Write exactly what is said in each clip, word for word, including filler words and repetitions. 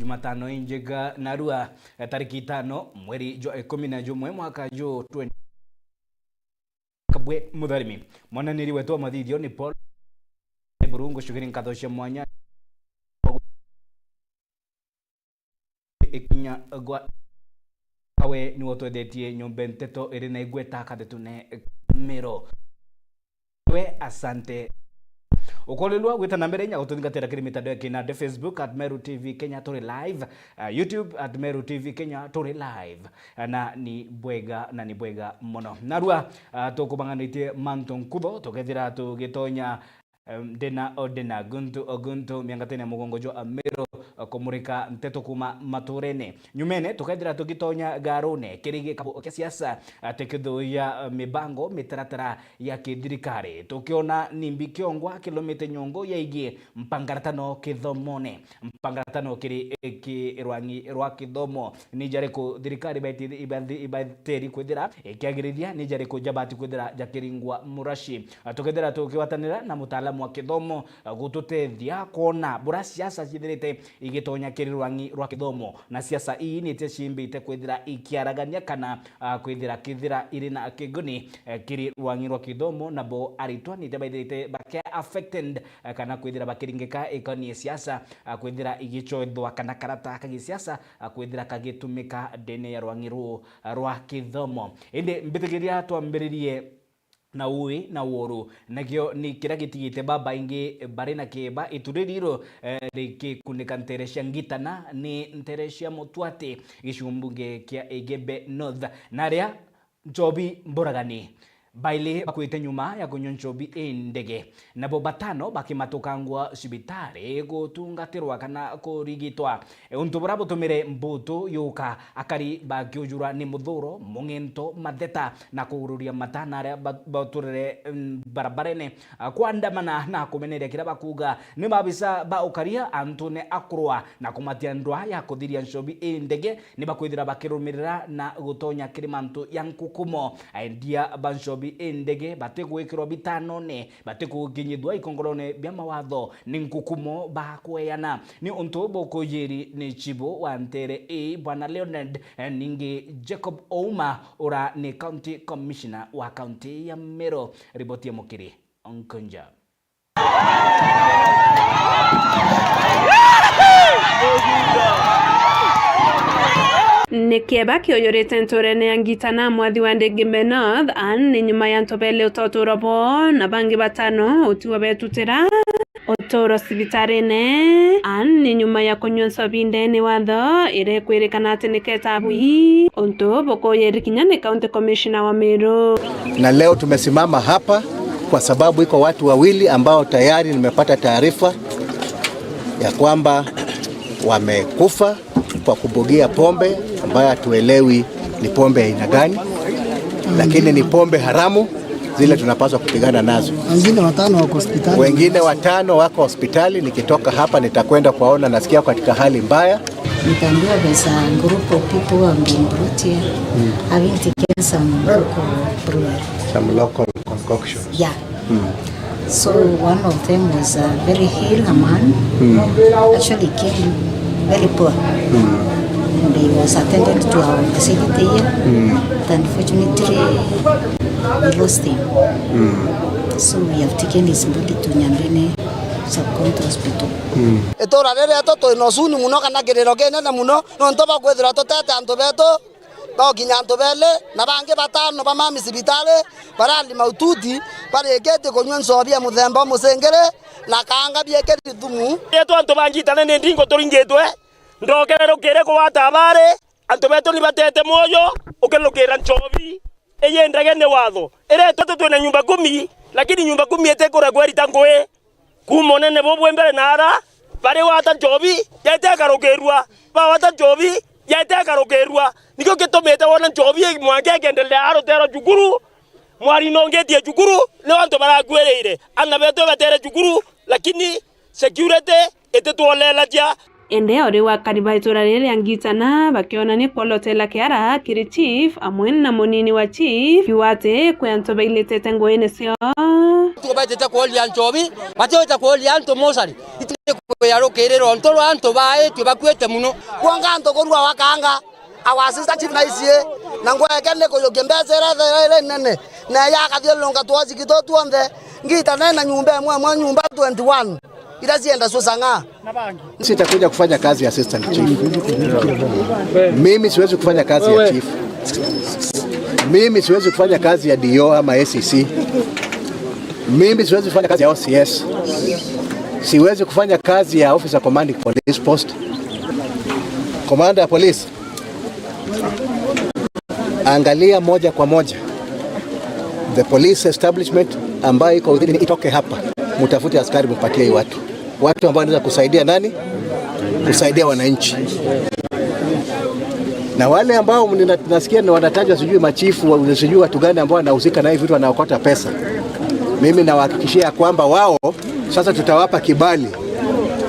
Jumatano injega narua, eh, tariki itano mweri jwa ikumi na jumwe mwaka ju twenty. Kabwe Mutharimi. Mwananiri wetu wa mathithio ni Paul Burungu, cugiri nkatho cia mwanya. Ikinya gwa awe niwe utwethetie nyombe nteto iri na igweta kathetune Miro. We asante. Ukorirwa gwita na mbere inya gututhingatira kiri mitandao ya kinandi, Facebook at Meru T V Kenya turi live, uh, YouTube at Meru T V Kenya turi live. Uh, na ni bwega, na ni bwega mono. Narua, uh, tukubanganitie mantu nkutho, tukethira tugitonya, um, ndina o ndina, guntu o guntu, miangatene ya mugongo jwa Meru, uh, kumurika nteto kuma maturene. Nyumene, tukethira tugitonya garune, kiri gikabu kia siasa, uh, tukithuya, uh, mibango, mitaratara ya kithirikari. Tukiona nimbi kiongwa kilumite nyongo yaigie mpangaratano kithomone. Mpangaratano kiri, eh, ki rwangi rwa kithomo. Ni jariku thirikari ibaiti-, ibathi-, ibateri kwithira ikiagirithia? Ni jariku jabati kwithira jakiringwa murashi? Ah, tukethira tukigwatanira na mutaalamu wa kithomo, ah, gututethia kwona bura siasa cithirite igitonya kiri rwangi rwa kithomo, na siasa ii nitia ciimbite kwithira ikiaragania kana, ah, kwithira kithira iri na kiguni, eh, kiri rwangi rwa kithomo, nabo aritwa nitia baithirite bake affected, eh, kana kwithira bakiringika ikoni siasa, ah, kwithira igicothwa kana karata ka gisiasa, ah, kwithira kagitumika ndene ya rwangi ruu, ah, rwa kithomo. Indi mbitigiria twambiririe na ui na woru, nakio ni kiria gitigite babaingi bari na kieba. Itu riri ru, eh, rikikunika ntere cia Ngitana, ni ntere cia Mutwati, gicigo mbunge kia Igembe North, na aria nchobi mburagani baili bakwite nyuma ya kunywa nchobi indege, nabo batano bakimatukangwa cibitari gutungatirwa kana kurigitwa. E, untu bura butumire mbutu yuka, akari bakiujurwa ni muthuro, mung'ento, matheta na kugururia mata na aria ba-, baturire, mm, barabarene, a, kwandamana na kumeneria kiria bakuuga ni maabisa ba ukaria antune a kurwa na kumatia ndwa ya kuthiria nchobi indege, ni bakwithira bakirumirira na gutonya kiri mantu ya nkukumo. Aendia ba nchobi indege batigwikirwa bitanone, batikukinyithua ikongolone bia mawatho, ni nkukumo bakweana. Ni untu bukujiri ni chibu wa ntere ii, Bwana Leonard, eh, ningi Jacob Ouma, ura ni County Commissioner wa County ya Meru. Riboti ya Mukiri Nkunja. Ni kieba kiujurite nturene ya Ngitana, mwathi wa Igembe North, an ni nyuma ya antu beli uta uturo bwoo na bangi batano utigwa betutira uturo cibitarine, an ni nyuma ya kunyua nchobi ndene watho iria ikwirikana ati ni ketabu ii, untu bukuyiri kinya ni County Commissioner wa Meru. Na leo tumesimama hapa kwa sababu iko watu wawili ambao tayari nimepata taarifa ya kwamba wamekufa kwa kubugia pombe ambayo hatuelewi ni pombe ya aina gani, lakini ni pombe haramu zile tunapaswa kupigana nazo. Wengine watano wako hospitali. Wengine watano wako hospitali. Nikitoka hapa nitakwenda kuwaona, nasikia katika hali mbaya. Nikaambiwa there's a group of people who have been brought here having taken some local brewery. Some local concoction. Yeah. So one of them was a very ill, a man. Actually came very poor. And he was attended to our facility here. But unfortunately, we lost him. So we have taken his body to Nyambene Sub-County Hospital. Itura riri rietu twi na usuni muno kana kiriro kinene muno, nontu bwa kwithirwa tutete antu betu. Bagukinya antu beli na bangi batano ba mami cibitari barari maututi, barikitie kunyua nchobi ya muthemba umusingiri na kaanga biekiri thumu. Yetu antu ba Ngitana ni ndingo turingitwe, ndokere rukiri kugwata abari, antu betu ni batete mwoyo, ukirukira nchobi. Iyi ndege ni watho. Iretwe tu twina nyumba kumi, lakini nyumba kumi itikuregwa irita ngui. Kuuma unene bubu bwi mbere na ara, bari gwata nchobi, yaite ikarukirua. Bagwata nchobi, yaite ikarukirua. Nikio gitumite wona nchobi ii mwanka ikendelea a ruteero cukuru, mwari nongetie cukuru, ni antu barakuirire. Ana betu ibatere cukuru, lakini security ititwolelagia. Indi o riu akari ba itura riri ria Ngitana bakionania kwolotela kiara kiri chief amwe na munini wa chief, kiuga ati kwi antu bailitite nguine cio. Tubatite kuuria nchobi, batite kuuria antu mochari. Itiri kwira rukiriro, ntu rwa antu baitwe bakuite muno. Kwonga antu kurua wakanga, our assistant chief na I C A, na ngweke ni kujukia mbeca iria iri nene, na yakathiurunka twaciki tu tuonthe, ngita nene nyumba imwe imwe, nyumba twenty-one, iria cienda cucang'a. Sitakuja kufanya kazi ya assistant chief. Mimi siwezi kufanya kazi ya chief. Mimi siwezi kufanya kazi ya D O ama A C C. Mimi siwezi kufanya kazi ya O C S. Siwezi kufanya kazi ya officer commanding police post. Commander ya polisi, angalia moja kwa moja the police establishment ambayo iko within, itoke hapa, mtafute askari, mpatie hii watu, watu ambao wanaweza kusaidia nani? Kusaidia wananchi. Na wale ambao mna-, nasikia ni wanatajwa sijui machifu wa-, sijui watu gani ambao wanahusika na hivi vitu, wanaokota pesa, mimi nawahakikishia kwamba wao sasa tutawapa kibali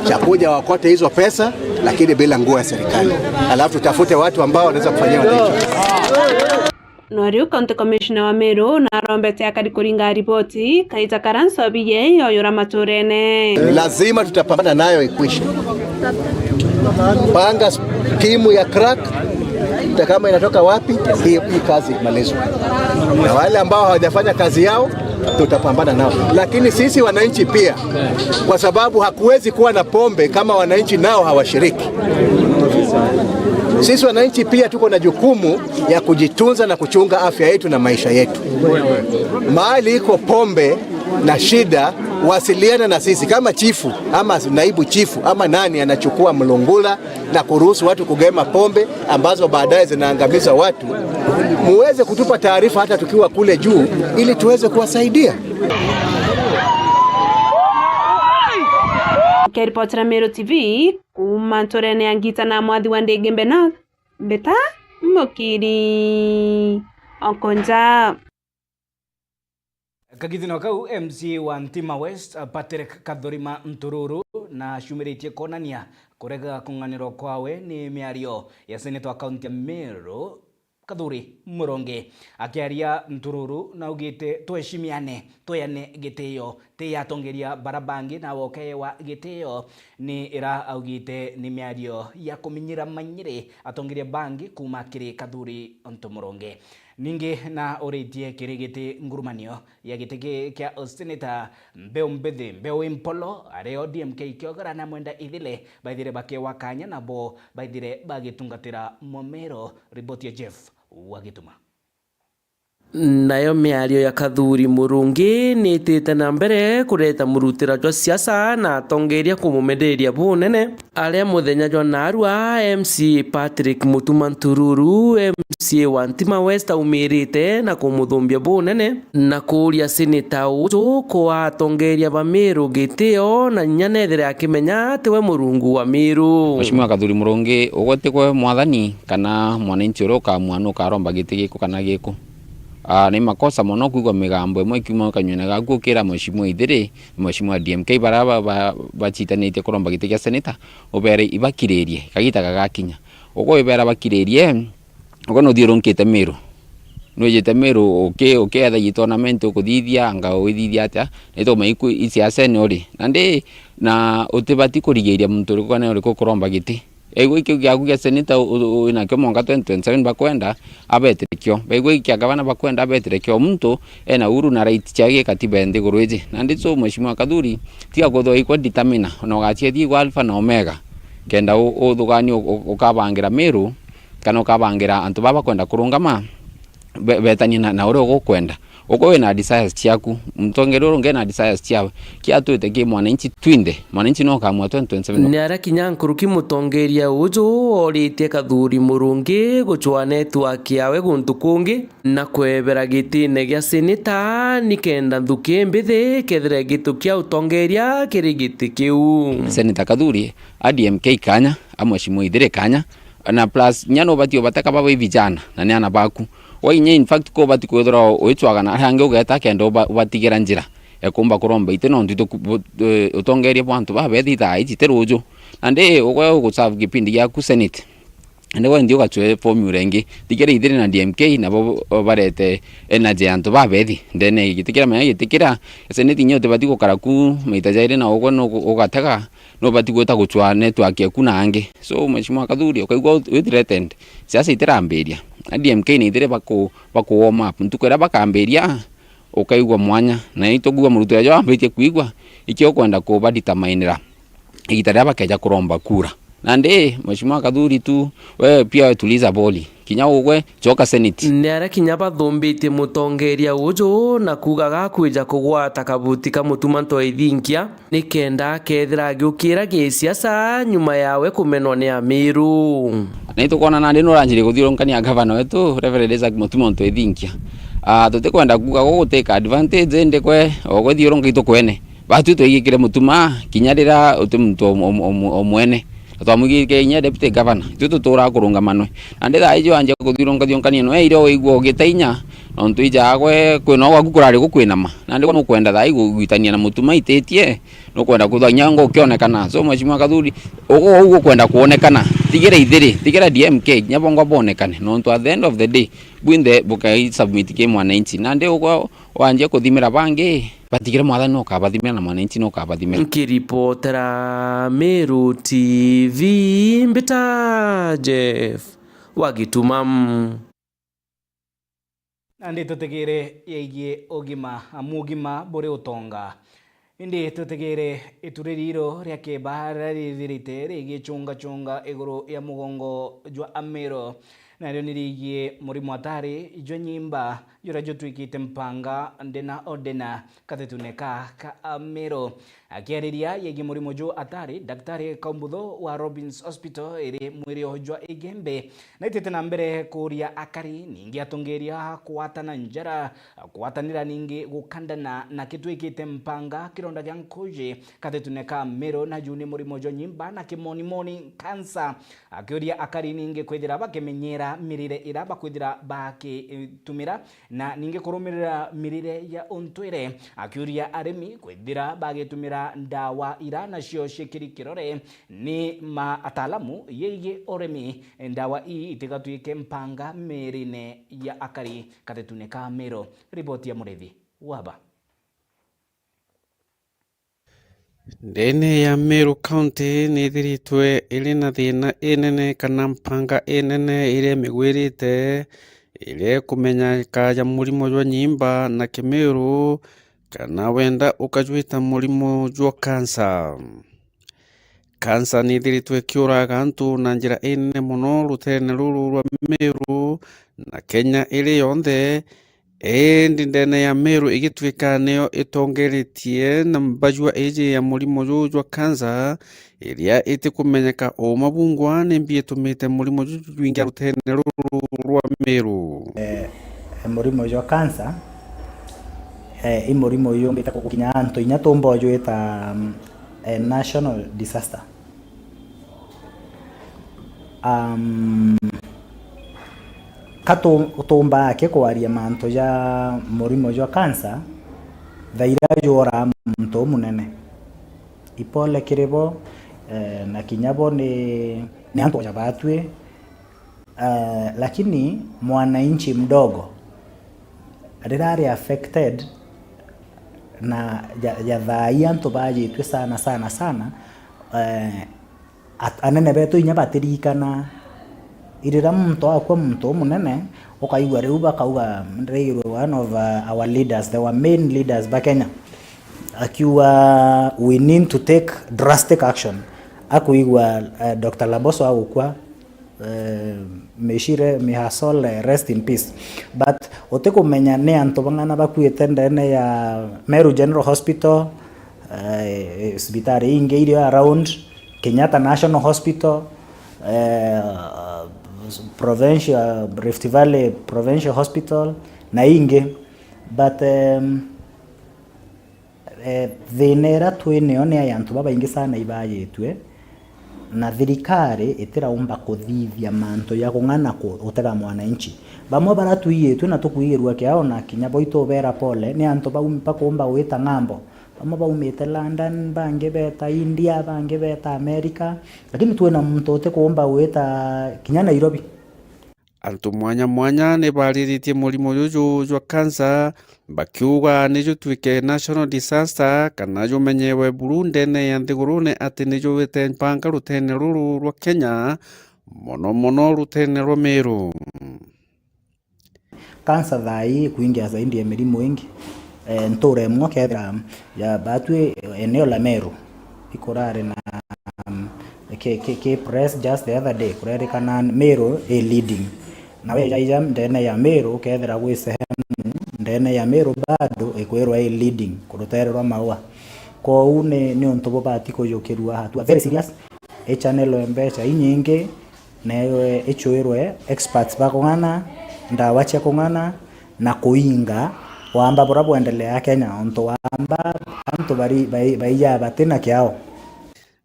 cha kuja wakote hizo pesa, lakini bila nguo ya serikali, alafu tutafute watu ambao wanaweza kufanyia wananchi. No riu County Commissioner wa Meru narombete akari kuringa riboti kaita karia nchobi yeyuyura maturene. Lazima tutapambana nayo ikwishe. Panga s-, timu ya crack, hata kama inatoka wapi, hii, hii kazi imalizwe. Na wale ambao hawajafanya kazi yao, tutapambana nao. Lakini sisi wananchi pia, kwa sababu hakuwezi kuwa na pombe kama wananchi nao hawashiriki. Sisi wananchi pia tuko na jukumu ya kujitunza na kuchunga afya yetu na maisha yetu. Mahali iko pombe na shida, wasiliana na sisi. Kama chifu ama naibu chifu ama nani anachukua mlungula na kuruhusu watu kugema pombe ambazo baadaye zinaangamiza watu, muweze kutupa taarifa hata tukiwa kule juu, ili tuweze kuwasaidia. Nkiripotera Meru T V kuuma nturene ya Ngita na Mwathi wa Ndingi Mbena, Mbeta Mukiri Okonja. Kagitino kau, M C A wa Ntima West, Patrick Kathurima Ntururu, na acumiritie kwonania kurega kung'anirwa kwawe ni miario ya seneta wa kaunti ya Meru, Kathuri Murungi. Akiaria, Ntururu naugite, "Tuheshimiane, tuyane gitio, ti atongeria bara bangi nawe ukeewa gitio." Ni ira augite ni miario ya kuminyira manyiri atongeria bangi kuuma kiri Kathuri Ntururu Murungi. Ningi na uritie kiri giti ngurumanio ya giti ki kia useneta, mbeu mbithi, mbeu impolo, ari o D M K Kiogora na Mwenda Ithile baithire bakewa kanya nabo baithire bagitungatira Mumero. Riboti ya Jeff Wagituma. Nayo miario ya Kathuri Murungi ni itite na mbere kureta murutira jwa siasa na atongeria kumumenderia bunene. Aria muthenya jwa naarua, M C A Patrick Mutuma Ntururu, M C A wa Ntima West, aumirite na kumuthumbia bunene na kuuria seneta uju kwa atongeria ba Meru gitio na inya nethire akimenya tiwe Murungu wa Meru. Mheshimiwa Kathuri Murungi, ugwe tikwe mwathani kana mwananchi uria ukamua nu ukaromba giti giku kana giku. Ah, ni makosa mono kwigua migambo imwe ikiuma kanyuene gaku ukira Mheshimiwa Ithiri, Mheshimiwa D M K bara ba-, ba-, bachitanitie kuromba giti gia seneta, ubere ibakiririe, kagita gagakinya. Uko ibera bakiririe, uko nuthiurunkite Meru. Nwijite Meru, uki-, ukietha i tournament ukuthithia, anga withithia atia, ni tuma iku isiasene uri. Nandi, na utibati kurigiria muntu uriku kana uriku kuromba giti. Baigua iki giaku gia seneta u-, u-, winakio mwanka twenty twenty-seven bakwenda, abetire kio. Baigua iki kia gavana bakwenda, abetire kio. Muntu ena uhuru na right cia gikatiba ya nthiguru iji. Nandi so, Mheshimiwa Kathuri, tiga kwithirwa ikwa determiner, ona ugaciethia igwa alpha na omega, kenda u-, uthugani u-, u-, ukabangira Meru, kana ukabangira antu baba bakwenda kurungama, be-, betanie na, na uria ugukwenda. Uko wina desires ciaku, mutongeria uria ungi ena desires ciawe. Kiatwite ki mwananchi twinthe, mwananchi no ukamua twenty twenty-seven. Ni aria kinya nkuruki mutongeria uju oritie Kathuri Murungi gucwaa network yawe guntu kungi na kwebera gitine gia seneta, nikenda nthuki mbithi kethire gitu kia utongeria kiri giti kiu. Seneta Kathuri, a D M K kanya, a Mheshimiwa Ithiri kanya, na plus, inya nubati ubateka baba i vijana, na ni ana baku. We inya, in fact, ko ubati kwithirwa uicwagana aria angi ugeta kenda uba-, ubatigira njira ya kumba kuromba iti, nontu itu ku-, bu-, eh, utongeria bwa antu baba bethi thaa iji ti ruju. Nandi ugwe uguserve kipindi giaku Senate, Nandi gwe nthi ugacwe formula ingi. Tikira ithiri na D M K, nabo barete energy ya antu babethi ndene. Gitikira menya gitikira, seneti inya utibati gukara ku maita jairi na ugwe no ugatega, no ubati gwita gucwa network eku na angi. So, Mheshimiwa Kathuri, ukaigua wi threatened, siasa itirambiria. Na D M K ni ithiri baku, baku warm up. Ntuku iria bakambiria, ukaigua mwanya. Na itukwigua Murutira jo ambitie kwigua, ikio ukwenda kuba determinera igita riria bakeja kuromba kura. Nandi, Mheshimiwa Kathuri tu, we pia we tuliza boli. Kinya ugwe, choka seneti. Ni aria kinya bathumbitie mutongeria uju na kuuga gakwija kugwata kabuti ka Mutuma Ntoithinkia, nikenda akethira agiukira gisiasa nyuma yawe kumenwa ni Amiru. Na itukwona nandi nuranjirie kuthiurunkania gavana wetu, Reverend Isaac Mutuma Ntoithinkia. Ah, tutikwenda kuuga gugutake advantage, indi kwe, ogwe thiurunka itukwene. Batwi twaigikire Mutuma, kinya riria uti muntu o, o, o, o mwene. Na twamwigikire kinya deputy governor. Itwi tuturaga kurungamanwe. Nandi thaa iji wanjia kuthiurunka thiunkania no, iria uigua ugita inya, nontu ija agwe kwina gwaku kurari gukwinama. Nandi gwe nukwenda thaa iji kugwitania na Mutuma ititie, nukwenda kwithwa kinya ngo ukionekana. So, Mheshimiwa Kathuri, ugu ukwenda kuonekana. Tigira ithiri, tigira D M K, kinya bongwa bonekane. Nontu at the end of the day, bwinthe bukai submit ki mwananchi. Nandi ugwe wanjia kuthimira bangi, batigire mwathani nukabathimira na mwananchi nukabathimira. Nkiripotera Meru T V, mbita Jeff wa Gituma. Nandi tutigire yaigie ugima, amu ugima buri utonga. Indi tutigire itu ririro ria kiba riria rithirite rigicungacunga iguru ya mugongo jwa Amiru, nario ni rigie murimo atari jwa nyimba, juria jutwikite mpanga ndina o ndina katetune ka, ka Amiru. Akiariria yegii murimo juu atari, Daktari Kaumbuthu wa Robins Hospital iri mwiri o jwa Igembe, naitite na mbere kuuria akari, ningi atongeria kuatana njara, kuatanira ningi gukandana na kitwikite mpanga kironda gia nkuji katetune ka Amiru, na juu ni murimo jwa nyimba na kimonimoni, cancer. Akiuria akari ningi kwithira bakimenyera mirire ira bakwithira bakitumira, na ningi kurumirira mirire ya untwire. Akiuria arimi kwithira bagitumira ndawa ira nacio ciikiri kirore ni ma ataalamu yegii urimi, ndawa ii itigatwike mpanga miirine ya akari katetune ka Amiru. Riboti ya Murithi Waba. Ndene ya Meru County ni ithiritwe iri na thina inene kana mpanga inene iria imigwirite, iria ikumenyeka ya murimo jwa nyimba na Kimiru, kana wenda ukajwita murimo jwa kansa. Kansa ni ithiritwe ikiuraga antu na njira inene mono ruteerene ruru rwa Meru na Kenya iri yonthe, Indi ndene ya Meru igituika niyo itongeretie na mbajua iji ya murimo juu jwa kansa, iria itikumenyeka uuma bungwa, nimbi itumite murimo juu jwingia ruteerene ruru rwa Meru? Eh, murimo jwa kansa, eh, i murimo jumbite gukinya antu inya tumba ujwita, mm, eh, national disaster. Um, ka tu-, tumbaa ki kwaria mantu ja murimo jwa kansa, thaa iria jworaa muntu umunene. Ipole kiri bo, eh, na kinya bo ni, ni antu ja batwi, eh, lakini mwananchi mdogo, riria ari affected na ja, ja thaa ii antu bajitwi sana, sana, sana, eh, at-, anene betu inya batirikana. Irira muntu akua muntu umunene, ukaigua riu bakauga, ndiraigirwe one of, uh, our leaders, the our main leaders ba Kenya, akiuga, "We need to take drastic action." Akuigua, uh, Doctor Laboso agukua, eh, may she re-, may her soul, eh, rest in peace. But utikumenya ni antu bang'ana bakuite ndene ya Meru General Hospital, eh, cibitari ingi irio around, Kenyatta National Hospital, eh, provincial, Rift Valley Provincial Hospital na ingi. But, um, Eh, thina iria twi nayo ni ya antu babaingi sana ibaajitue, na thirikari itiraumba kuthithia mantu ja kung'ana ku-, gutega mwananchi. Bamwe baria twiyitue na tukwigirua kiao, na kinya bo itubera pole, ni antu bau bakuumba gwita ng'ambo, Bamwe baumite London, bangi beta India, bangi beta America, lakini twina muntu utikuumba gwita kinya Nairobi. Antu mwanya mwanya ni bariritie murimo juju jwa kansa, bakiuga ni jutwike national disaster kana jumenyewe buru ndene ya nthigurune ati ni jubite mpanga rutene ruru rwa Kenya, mono mono rutene rwa Meru. Kansa thaa ii ikwingia zaidi ya mirimo ingi. Eh, ntura imwe kethira ya batwi eneo la Meru ikurari na, um, ki, ki, ki press just the other day kurerikana Meru i leading. Na wejaija ndene ya Meru, kethira gwi sehemu ndene ya Meru bado ikwirwa i leading kurutererwa maua. Kwou ni, ni untu bubati kujukirua hatua very serious. Ichanelwe mbeca inyingi, newe ichwirwe experts ba kung'ana, ndawa cia kung'ana, na kuinga wamba bura bwendelea Kenya, ontu wamba antu bari, bai, baijaa bati na kiao.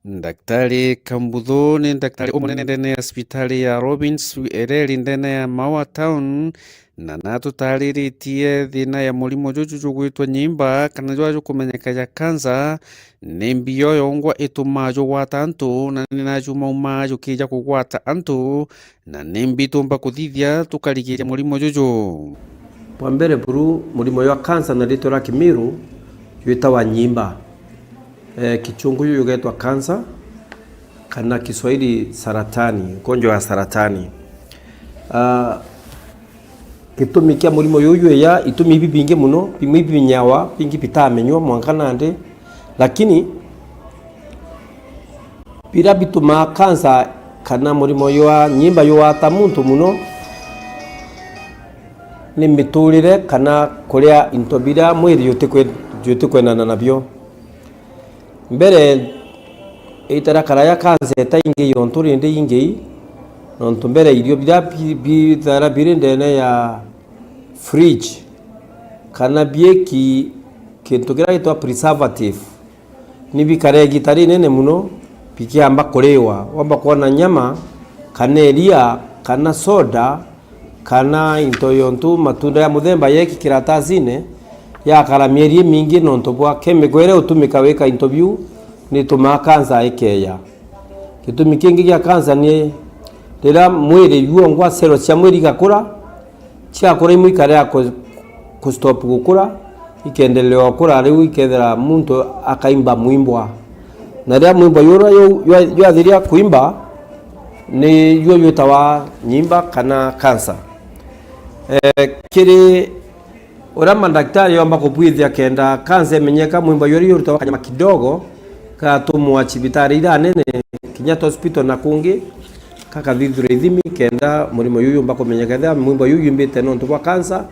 Daktari Kambuthu ni daktari umunene ndene ya cibitari ya Robins Ereri ndene ya Maua Town, na natutariritie thina ya murimo juju jugwitwa nyimba kana jwa jukumenyeka ja kansa, ni mbi yo yongwa itumaa jugwata antu, na ni naju maumaa jukija kugwata antu, na ni mbi tumba kuthithia tukarigiria murimo juju. Bwa mbere buru, murimo jwa kansa na ritwa ria Kimiru jwitawa nyimba. Eh, Kichungu juju jugetwa kansa, kana Kiswahili saratani, ugonjwa wa saratani. Ah, gitumi kia murimo juju jwija, itumi ibi bingi muno, bimwe ibimenyawa, bingi bitamenywa mwanka nandi, lakini biria bitumaa kansa kana murimo jwa nyimba jugwata muntu muno ni miturire kana kuria into biria mwiri jutikwe-, jutikwendana nabio. Mbere, itara karaya kansa etaingi yontu rindi ingi, nontu mbere irio biria bi-, bithaira biri ndene ya fridge, kana bieki kintu kiria gitwa preservative, ni bikare igita rinene muno bikiamba kuriwa. Wamba kwona nyama, kana iria, kana soda, kana into yontu matunda ya muthemba yeki kiratasine, yakara mieri imingi nontu bwa chemical iria utumika wika into biu, ni itumaa kansa ikeeja. Gitumi kingi gia kansa ni riria mwiri jwongwa, cells cia mwiri igakura, ciakura imwe ikarega ku-, ku stop gukura, ikendelea gukura, riu ikethira muntu akaimba mwimbwa. Na riria mwimbwa jura ju-, jwa-, jwathiria kuimba, ni juo jwitawa nyimba kana kansa. Eh, kiri uria mandaktari yomba kubwithia kenda kansa imenyeka, mwimbwa juri jurutawa kanyama kidogo, katumwa cibitari iria nene, kinya ta hospital na kungi, kakathithirwa ithimi kenda murimo juju jumba kumenyeka. Ethira mwimbwa juju jumbite nontu bwa cancer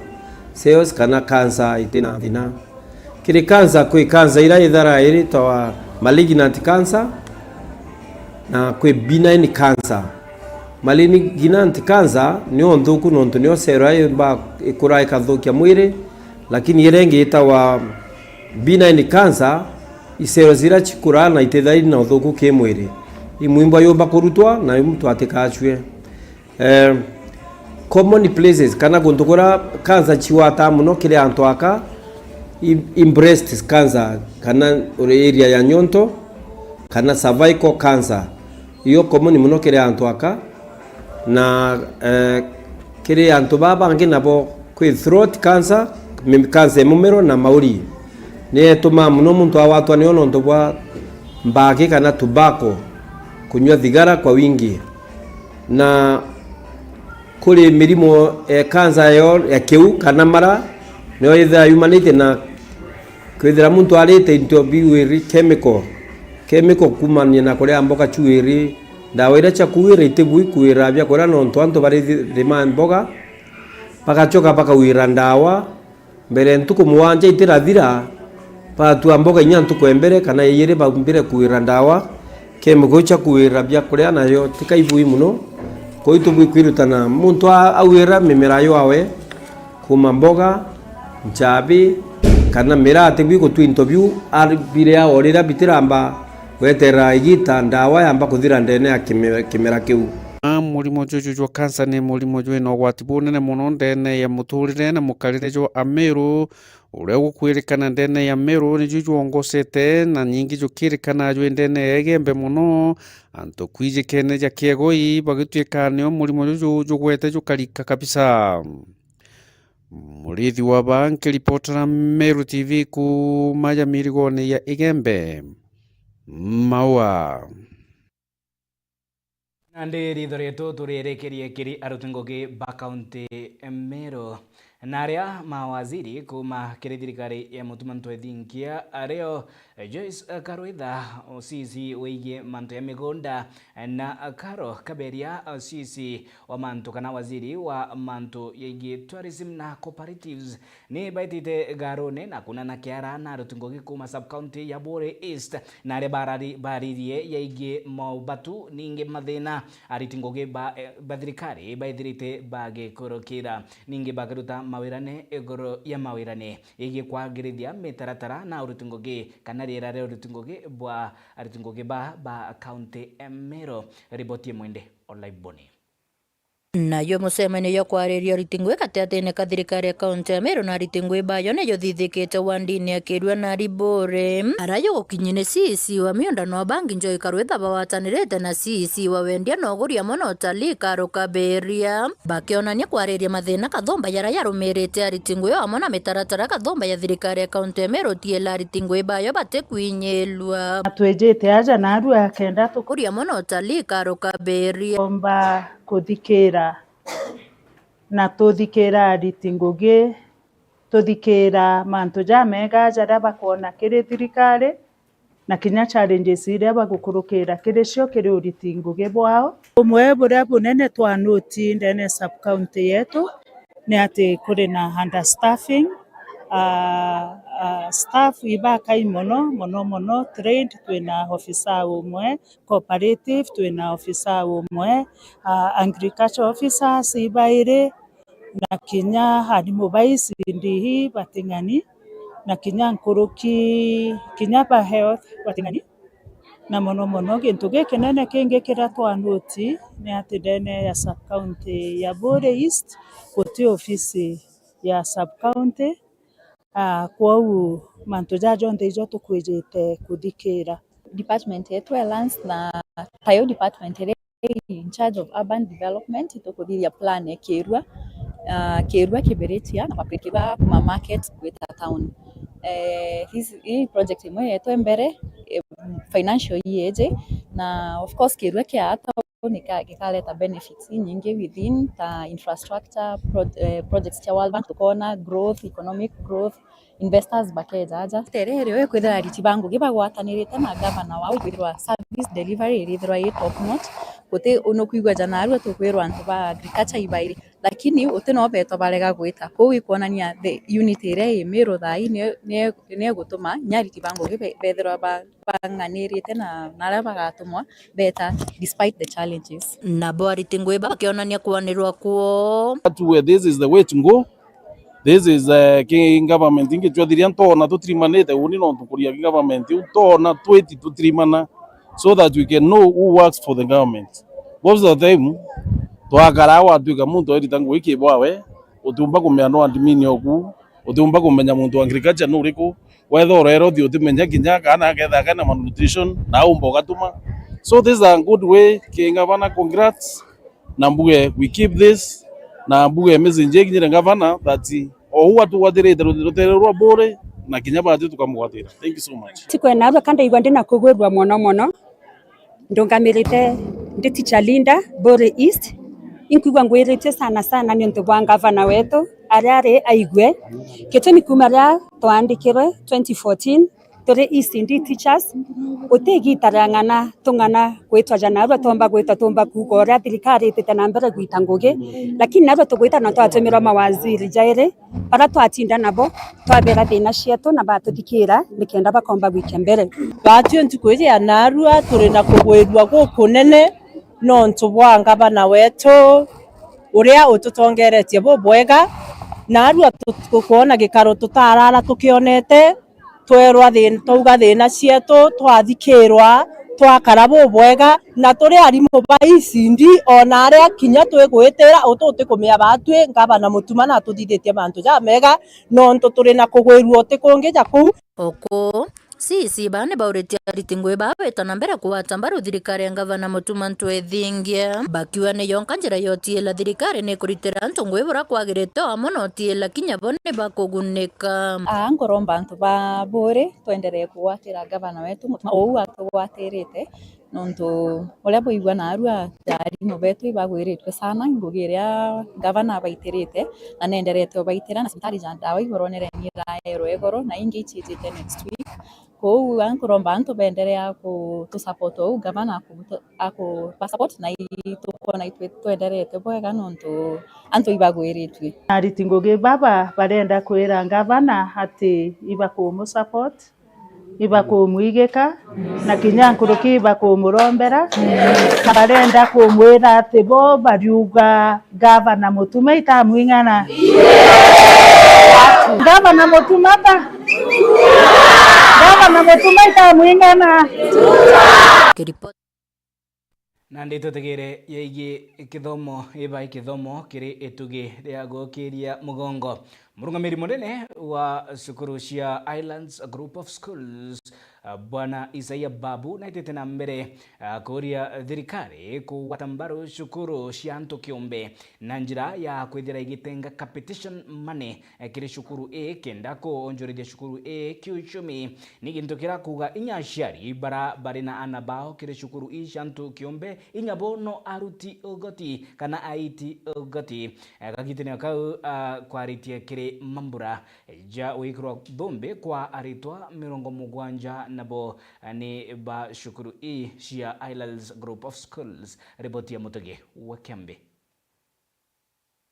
cells kana cancer itina thina. Kiri cancer, kwi cancer iria ithara iritawa malignant cancer, na kwi benign cancer. Malignant cancer nio nthuku nontu nio cero yumba ikura ikathukia mwiri, lakini iria ingi itawa benign cancer, icero ciria cikuraa na itithairi na uthuku ki mwiri, imwimbwa yumba kurutwa na muntu atikacue. Eh, common places kana guntu kuria cancer cigwataa muno kiri antu aka, i, i breast cancer kana area ya nyonto, kana cervical cancer. Iyo common muno kiri antu aka, na, eh, kiri antu baa bangi nabo kwi throat cancer, mi-, cancer ya mumero na mauri. Ni itumaa muno muntu agwatwa niyo nontu bwa mbaki kana tobacco, kunywa thigara kwa wingi. Na kuri mirimo, eh, cancer yo ya kiu kana mara, niyo yithaa yumanite na kwithira muntu arite into biu iri chemical, chemical kumania na kuria mboga chu iri, ndawa iria cia kuira itibui kuira biakuria nontu antu bari thi-, rima mboga, bagachoka bakauira ndawa, mbere ntuku mugwanja itirathira, batua mboga inya ntuku ya mbere kana ya iiri baumbire kuira ndawa, chemical iu cia kuira biakuria nayo ti kaibui muno. Kwou itubui kwirutana muntu a-, auira mimera ywawe, kuma mboga, nchabi, kana miraa atibui gutua into biu, abire ao riria bitiramba gweterera igita, ndawa yamba kuthira ndene ya kime-, kimera kiu. Murimo juju jwa kansa ni murimo jwina ugwati bunene mono ndene ya muturire na mukarire jwa Ameru, uria gukwirikana ndene ya Meru niju jwongocete na nyingi jukirikana jwi ndene ya Igembe mono, antu kwijikene ja kiegoi bagituika nio murimo juju jugwete jukarika kabisa. Murithi wa ba nkiripotera Meru T V kuuma ja mirigone ya Igembe, Maua. Nandi ritho rietu turirikirie kiri aruti ngugi ba kaunti Meru na aria mawaziri kuuma kiri thirikari ya Mutuma M'Ethingia, ario Joyce Karwitha, O C C wigii mantu ya migunda, na Caro Kaberia, O C C wa mantu kana waziri wa mantu yegii tourism na cooperatives, ni baitite Garune na kunana kiara na aruti ngugi kuuma sub-county ya Buuri East, na aria barari-, baririe yegii maubatu, ningi mathina ariti ngugi ba, eh, ba thirikari baithirite bagikurukira. Ningi bakiruta mawirane iguru ya mawirane yegii kwagirithia mitaratara na uruti ngugi kana riera ria uruti ngugi bwa aruti ngugi ba, ba kaunti Meru. Riboti imwende Olaiboni. Nayo mucemanio jwa kwariria aruti ngugi gatigatine ka thirikari ya kaunti ya Meru na aruti ngugi bayo ni juthithikite wandini ya Kirua na Riburi. Aria jugukinyia ni C E C wa miunda na ubangi Joy Karwitha bagwatanirite na C E C wa wendia na uguri amwe na utalii Caro Kaberia, bakionania kwariria mathina kathumba jaria jarumirite aruti ngugi amwe na mitaratara kathumba ya thirikari ya kaunti ya Meru tiela aruti ngugi bayo batikwinyilua. Na twijite aja narua kenda tu- Uguri amwe na utalii Caro Kaberia. Tukomba kuthikira na tuthikira ariti ngugi, tuthikira mantu jamega jaria bakwona kiri thirikari, na kinya challenges iria bagukurukira kiri cio kiri uriti ngugi bwao. Bumwe buria bunene twa note ndene sub county yetu ni ati kuri na understaffing. Ah, ah, staff ibakai mono, mono, mono, trained twina officer umwe, cooperative twina officer umwe, ah, agriculture officers ibairi, na kinya arimu ba E C D E bating'ani, na kinya nkuruki, kinya ba health bating'ani. Na mono mono, gintu gikinene kingi kiria twa note ni ati ndene ya sub county ya Buuri East guti ofisi ya sub county. Ah, kwou mantu jaja jonthe ijo tukwijite kuthikira. Department yetu ya lands na tayo department iria in charge of urban development, itukuthithia plan ya Kirua, ah, Kirua Kibirichia na Public Kirua kuma market gwita town. Eh, his-, hii project imwe yetu mbere, eh, financial year iji, na of course Kirua kia town nika-, gikareta benefits inyingi within ta infrastructure, pro-, eh, projects cia World Bank, tukona growth, economic growth, investors bakeja aja. Terere uyu kwithira ariti ba ngugi bagwatanirite na gavana wao, kwithirwa service delivery irithirwa i top notch. Guti, nukwigua ja narua tukwirwa antu ba agriculture ibairi, lakini uti no beto barega gwita. Kuu ikwonania the unity iria i Miru thaa ii ni, ni, ni igutuma nya ariti ba ngugi be-, bethirwa ba-, bang'anirite na, na aria bagatumwa beta despite the challenges. Nabo ariti ngugi bakionania kwanirwa kwoo. But we, this is the way to go. This is, eh, ki government ingi twathiria ntona tutirimanite uni nontu kuria ki government iu ntona twiti tutirimana so that we can know who works for the government. Most of the time, twakara watwika muntu airita ngugi kibwawe, utiumba kumenya no admin oku, utiumba kumenya muntu wa agriculture ni uriku, wetha urero thi utimenya kinya kana aketha kena malnutrition, na umba ugatuma. So this is a good way, ki gavana, congrats, na mbuge we keep this, na mbuge message ikinyire gavana that o uu atugwatirite rutere rwa Buuri, na kinya batu tukamugwatira. Thank you so much. Siku ya narua ka ndaigua ndi na kugwirua mono mono. Ndungamirite ndi teacher leader Buuri East. Inkwigua ngwiritie sana sana niuntu bwa gavana wetu aria ari aigue. Gitumi kuma riria twaandikirwe twenty fourteen, turi E C D teachers, guti igita ria ng'ana tung'ana gwitwa ja narua tumba gwitwa tumba kuuga uria thirikari itite na mbere gwita ngugi, lakini narua tugwita na twatumirwa mawaziri jairi, bara twatinda nabo, twabera thina cietu na batuthikira nikenda bakomba gwikia mbere. Batwi ntuku iji ya narua turi na kugwirua gukunene nontu bwa ngavana wetu uria ututongeretie bubwega, narua tu-, tukwona gikaro tutarara tukionete, twerwa thina, twauga thina cietu, twathikirwa, twakara bubwega, na turi arimu ba E C D, ona aria kinya twigwitira, utu utikumia batwi, ngavana Mutuma natuthithitie mantu jamega, nontu turi na kugwirua uti kungi ja kuu. Oku, C E C baa ni bauritie ariti ngui baa bita na mbere kugwata mbaru thirikari ya ngavana Mutuma M'Ethingia, bakiuga ni yonka njira ya utiila thirikari ni kuritira antu ngui buria kwagirite, o amwe na utiila kinya bo ni bakugunika. Aa, nkuromba antu ba Buuri twenderee kugwatira ngavana wetu Mutuma uu atugwatirite, nontu uria bwigua naarua ja arimu betu ibagwiritue sana ngugi iria ngavana abaitirite, na nenderete ubaitira, na cibitari ja ndawa iboronere ni iraerwa igoro, na ingi ichiijite next week. Kwou a nkuromba antu benderea kutusupport uu ngavana akubuto-, akuba support, na itukwona itwi twenderete bwega nontu antu ibagwiritue. Ariti ngugi baba barenda kwira ngavana ati ibakumusupport, ibakumwigika, na kinya nkuruki ibakumurombera, na barenda kumwira ati bo bariuga ngavana Mutuma itamwing'ana. Ngavana Mutuma ta. Ngavana Mutuma itamwing'ana. Kiripoti. Nandi twetegere yegie kithomo, ibai kithomo kiri itugi ria gukiria mugongo. Murungamiri munene wa cukuru cia Highlands Group of Schools, Bwana Isaiah Babu, naitite na mbere, ah, kuuria thirikari kugwata mbaru cukuru cia antu kiumbe na njira ya kwithira igitenga capitation money, eh, kiri cukuru ii kenda kuonjorithia cukuru ii kiuchumi. Ni gintu kiria kuuga inya aciari bara bari na ana bao kiri cukuru ii cia antu kiumbe, inya bo no aruti ugoti kana aiti ugoti. Eh, gagitene kau, ah, kwaritie kiri mambura ja gwikirwa thumbi kwa aritwa mirongo mugwanja nabo, ah, ni ba cukuru ii cia Highlands Group of Schools. Riboti ya Mutugi wa Kiambi.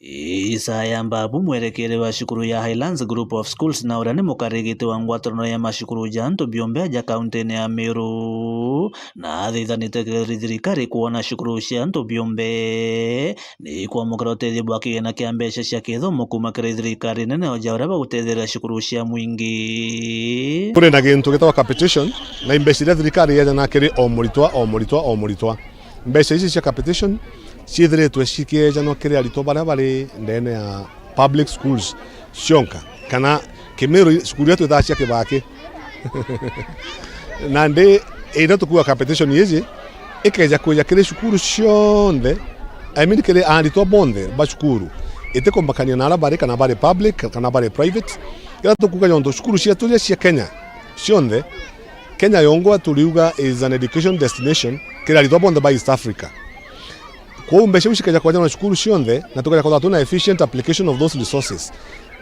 Isaya Mbabu, mwerekeri wa cukuru ya Highlands Group of Schools, na uria ni mukarigiti wa ngwataniro ya macukuru ja antu biumbe aja kauntine ya Meru, na athithanite kiri thirikari kwona cukuru cia antu biumbe ni ikwamukira utethio bwa kigina kia mbeca cia kithomo kuuma kiri thirikari nene o ja uria bagutetheria cukuru cia mwingi. Kuri na gintu gitagwa capitation, na imbeca iria thirikari yejana kiri o muritwa, o muritwa, o muritwa. Mbeca ici cia capitation ciithiritwe cikiejanwa kiri aritwa baria bari ndene ya public schools cionka, kana Kimiru, cukuru iria twitaga cia kibaki. Nandi iria tukuuga capitation iji ikeja kwija kiri cukuru cionthe, I mean, kiri aritwa bonthe ba cukuru, itikumbakania na aria bari, kana bari public, kana bari private. Iria tukuuga jontu cukuru cietu iria cia Kenya cionthe, Kenya yongwa turiuga is an education destination kiri aritwa bonthe ba East Africa. Kwou mbeca iu cikeja kwejanwa cukuru cionthe, na tukeja kwithirwa twina efficient application of those resources.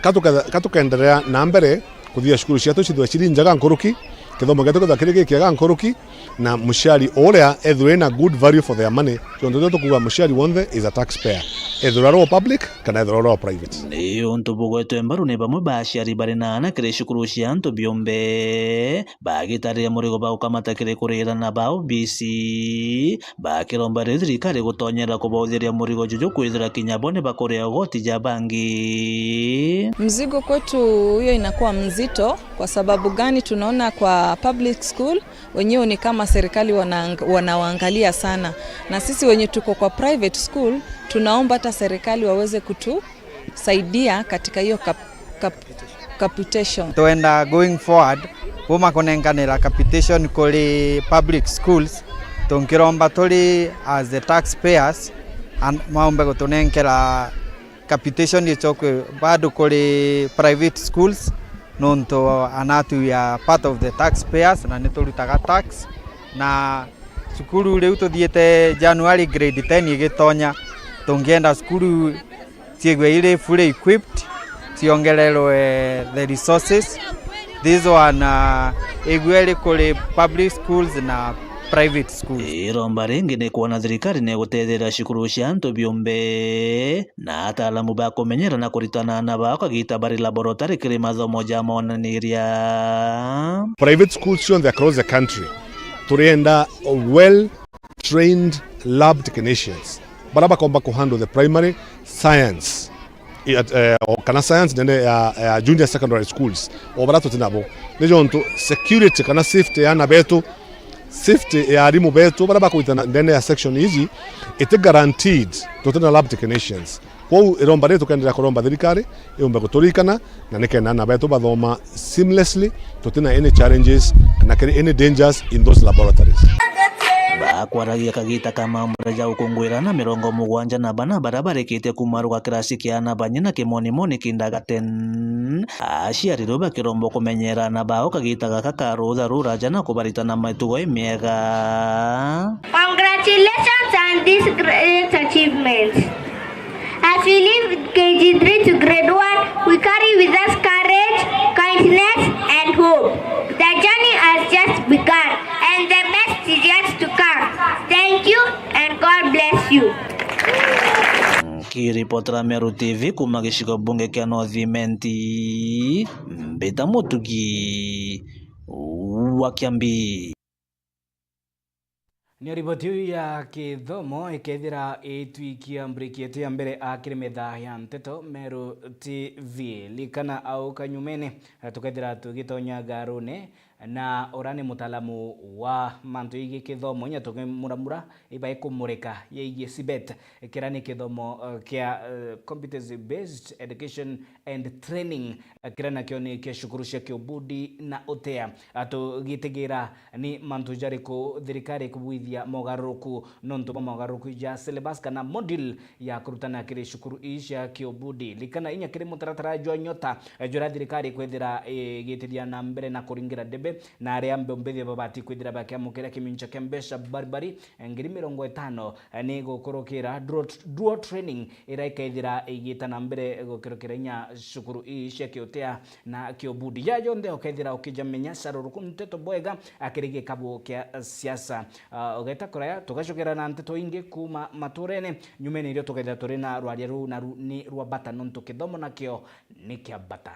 Ka tuke-, ka tukenderea na mbere kuthithia cukuru cietu cithirwe ciri njega nkuruki, kithomo gietu githirwe kiri gikiega nkuruki, na muciari uria ethirwe ena good value for their money, tontu turia tukuuga muciari wonthe is a taxpayer, ethirwe ari o public kana ethirwe ari o private. Ni untu bugwetwe mbaru ni bamwe ba aciari bari na ana kiri cukuru cia antu biumbe, bagitarire murigo ba gukamata kiri kurira na ba obisi, bakiromba ri thirikari gutonyera kubauthiria murigo juju kwithira kinya bo ni bakuria ugoti ja bangi. Mzigo kwetu hiyo inakuwa mzito. Kwa sababu gani? Tunaona kwa public school wenyewe ni kama serikali wana-, wanawaangalia sana, na sisi wenye tuko kwa private school tunaomba hata serikali waweze kutu saidia katika hiyo cap-, cap-, capitation. Twenda going forward, buma kunenkanira capitation kuri public schools, tunkiromba turi as the taxpayers, an-, maumbe gutunenkera capitation icokwe bado kuri private schools, nontu anatu we are part of the taxpayers na niturutaga tax, na cukuru riu tuthiite January grade ten igitonya, tungienda cukuru ciigwe iri fully equipped, ciongererwe the resources. This one, uh, igwe iri kuri public schools na private schools. Iromba ringi ni kwona thirikari ni gutetheria cukuru cia antu biumbe na ataalamu ba kumenyera na kuritana ana bao kagita bari laboratory kiri mathomo ja monaniria. Private schools cionthe across the country turienda well trained lab technicians bara bakomba ku handle the primary science, at, eh, o kana science nene ya, ya junior secondary schools, o bara tuti nabo. Ni jontu security kana safety ya ana betu, Safety ya arimu betu baria bakuritana ndene ya section iji iti guaranteed, tutina lab technicians. Kwou iromba riri tukenderea kuromba thirikari iumbe guturirikana, na nikenda ana betu bathoma seamlessly, tutina any challenges kana kiri any dangers in those laboratories. Bakwaragia kagita ka mambura ja gukungwira na mirongo mugwanja na bana baria barikitie kumaruka kirasi kia ana banyina kimonimoni kindergarten, aciari riu bakiromba kumenyera ana bao kagita gaka ka rutha ruraja na kubarita na mitugo imiega. Congratulations on this great achievement. As we leave K G three to grade one, we carry with us courage, kindness, and hope. The journey has just begun, and the best is yet to come. Thank you, and God bless you. Nkiripotera Meru T V kuuma gicigo bunge kia North Imenti, mbita Mutugi wa Kiambi. Nio riboti iu ya kithomo ikethira itwikia mburiki yetu ya mbere akiri metha ya nteto Meru T V. Likana au kanyumene, tukethira tugitonya garune na ura ni mutaalamu wa mantu yegii kithomo, inya tukimuramura ibai kumurika yegii CBET. Kira ni kithomo, eh, kia, eh, competency based education and training, eh, kira nakio ni kia cukuru cia kiubundi na utea. Ah, tugitigira ni mantu jariku thirikari ikubwithia mogaruruku nontu bwa mogaruruku ja syllabus kana module ya kurutana kiri cukuru ii cia kiubundi. Likana inya kiri mutaratara jwa Nyota, eh, juria thirikari ikwithira igitithia na mbere na kuringira debe na aria mbombithia babati kwithira bakiamukira kimincha kia mbeca baribari, eh, ngiri mirongo itano, eh, ni gukurukira dual, dual training iria ikaithira igita na mbere gukurukira inya cukuru ii cia kiutea na kiubundi. Jaa jonthe ukethira ukijamenya caruruku nteto bwega akiri gikabu kia siasa. Ah, ugeta kuraya, tugacokera na nteto ingi kuuma maturene. Nyumene irio tukethira turi na rwaria ruu, na ru ni rwa bata nontu kithomo nakio ni kia bata.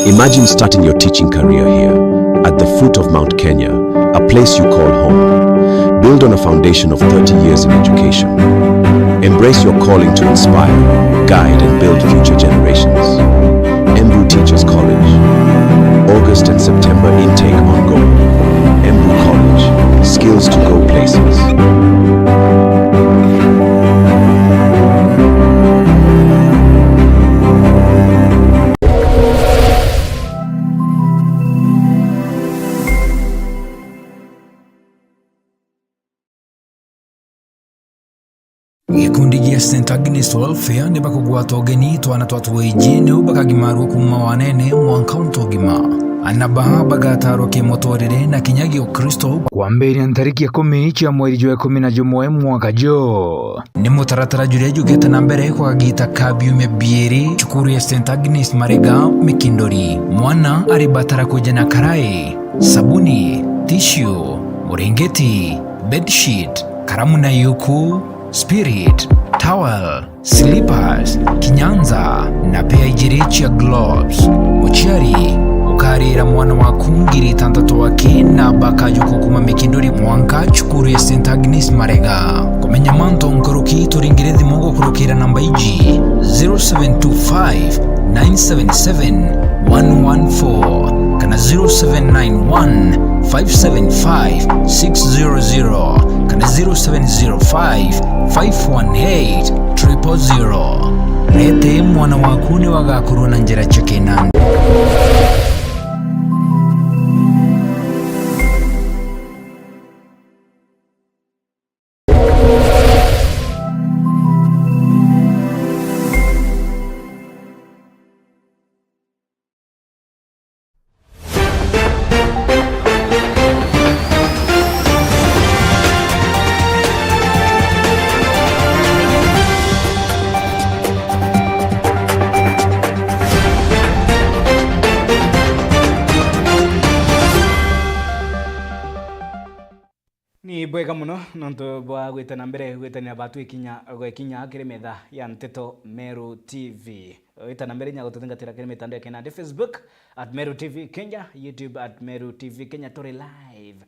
Imagine starting your teaching career here, at the foot of Mount Kenya, a place you call home. Build on a foundation of thirty years in education. Embrace your calling to inspire, guide, and build future generations. Embu Teachers College. August and September intake ongoing. Embu College. Skills to go places. Gikundi gia Saint Agnes Welfare ni bakugwata ugeni twana twa twiji niu bakagimarua kuuma wanene mwanka untu ugima. Ana baa bagatarwa kimuturire na kinya giukristo kwambiria ntariki ikumi cia mweri jwa ikumi na jumwe mwaka juu. Ni mutaratara juria jugite na mbere kwa kagita ka biumia biiri cukuru ya Saint Agnes Marega Mikindori. Mwana aribatara kuja na karai, sabuni, tissue, muringiti, bedsheet, karamu na yuku, spirit, towel, slippers, kinyanza, na pea ijiri cia gloves. Muciari, ukarira mwana waku ngiri itantatu aki na bakajuka kuma Mikindori mwanka cukuru ya Saint Agnes Marega. Kumenya mantu nkuruki, turingire thimu gukurukira namba iji, zero seven two five, nine seven seven, one one four kana zero seven nine one, five seven five, six zero zero kana zero seven zero five, five one eight, triple zero. Rete mwana waku ni wagakorwo na njira cia kinandi. Bwega muno nontu bwa gwita na mbere gwitanira batu ikinya gwekinya kiri metha ya Nteto Meru T V. Wita na mbere inya gututhingatira kiri mitandao ya kinandi, Facebook at Meru T V Kenya, YouTube at Meru T V Kenya, turi live.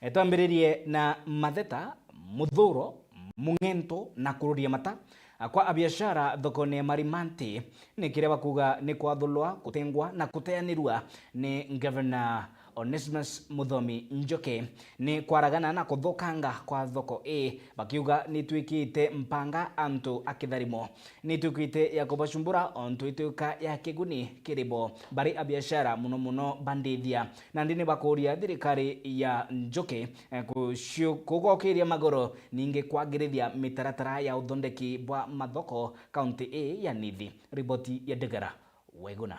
E, twambiririe na matheta, muthuro, mung'ento na kururia mata kwa abiashara thokone ya Marimanti, ni kiria bakuga ni kwathulwa, kutengwa na kuteanirua ni Governor Onesmus Muthomi Njoki ni kwaragana na kuthukanga kwa thoko ii, bakiuga ni itwikite mpanga antu a kitharimo, ni itwikite ya kubacumbura ontu itwika ya kiguni kiri bo bari abiashara, muno muno bandithia. Nandi ni bakuria thirikari ya Njoki, eh, kucio-, kugokiria magoro, ningi kwagirithia mitaratara ya uthondeki bwa mathoko kaunti ii ya Nithi. Riboti ya Ndegara Waiguna.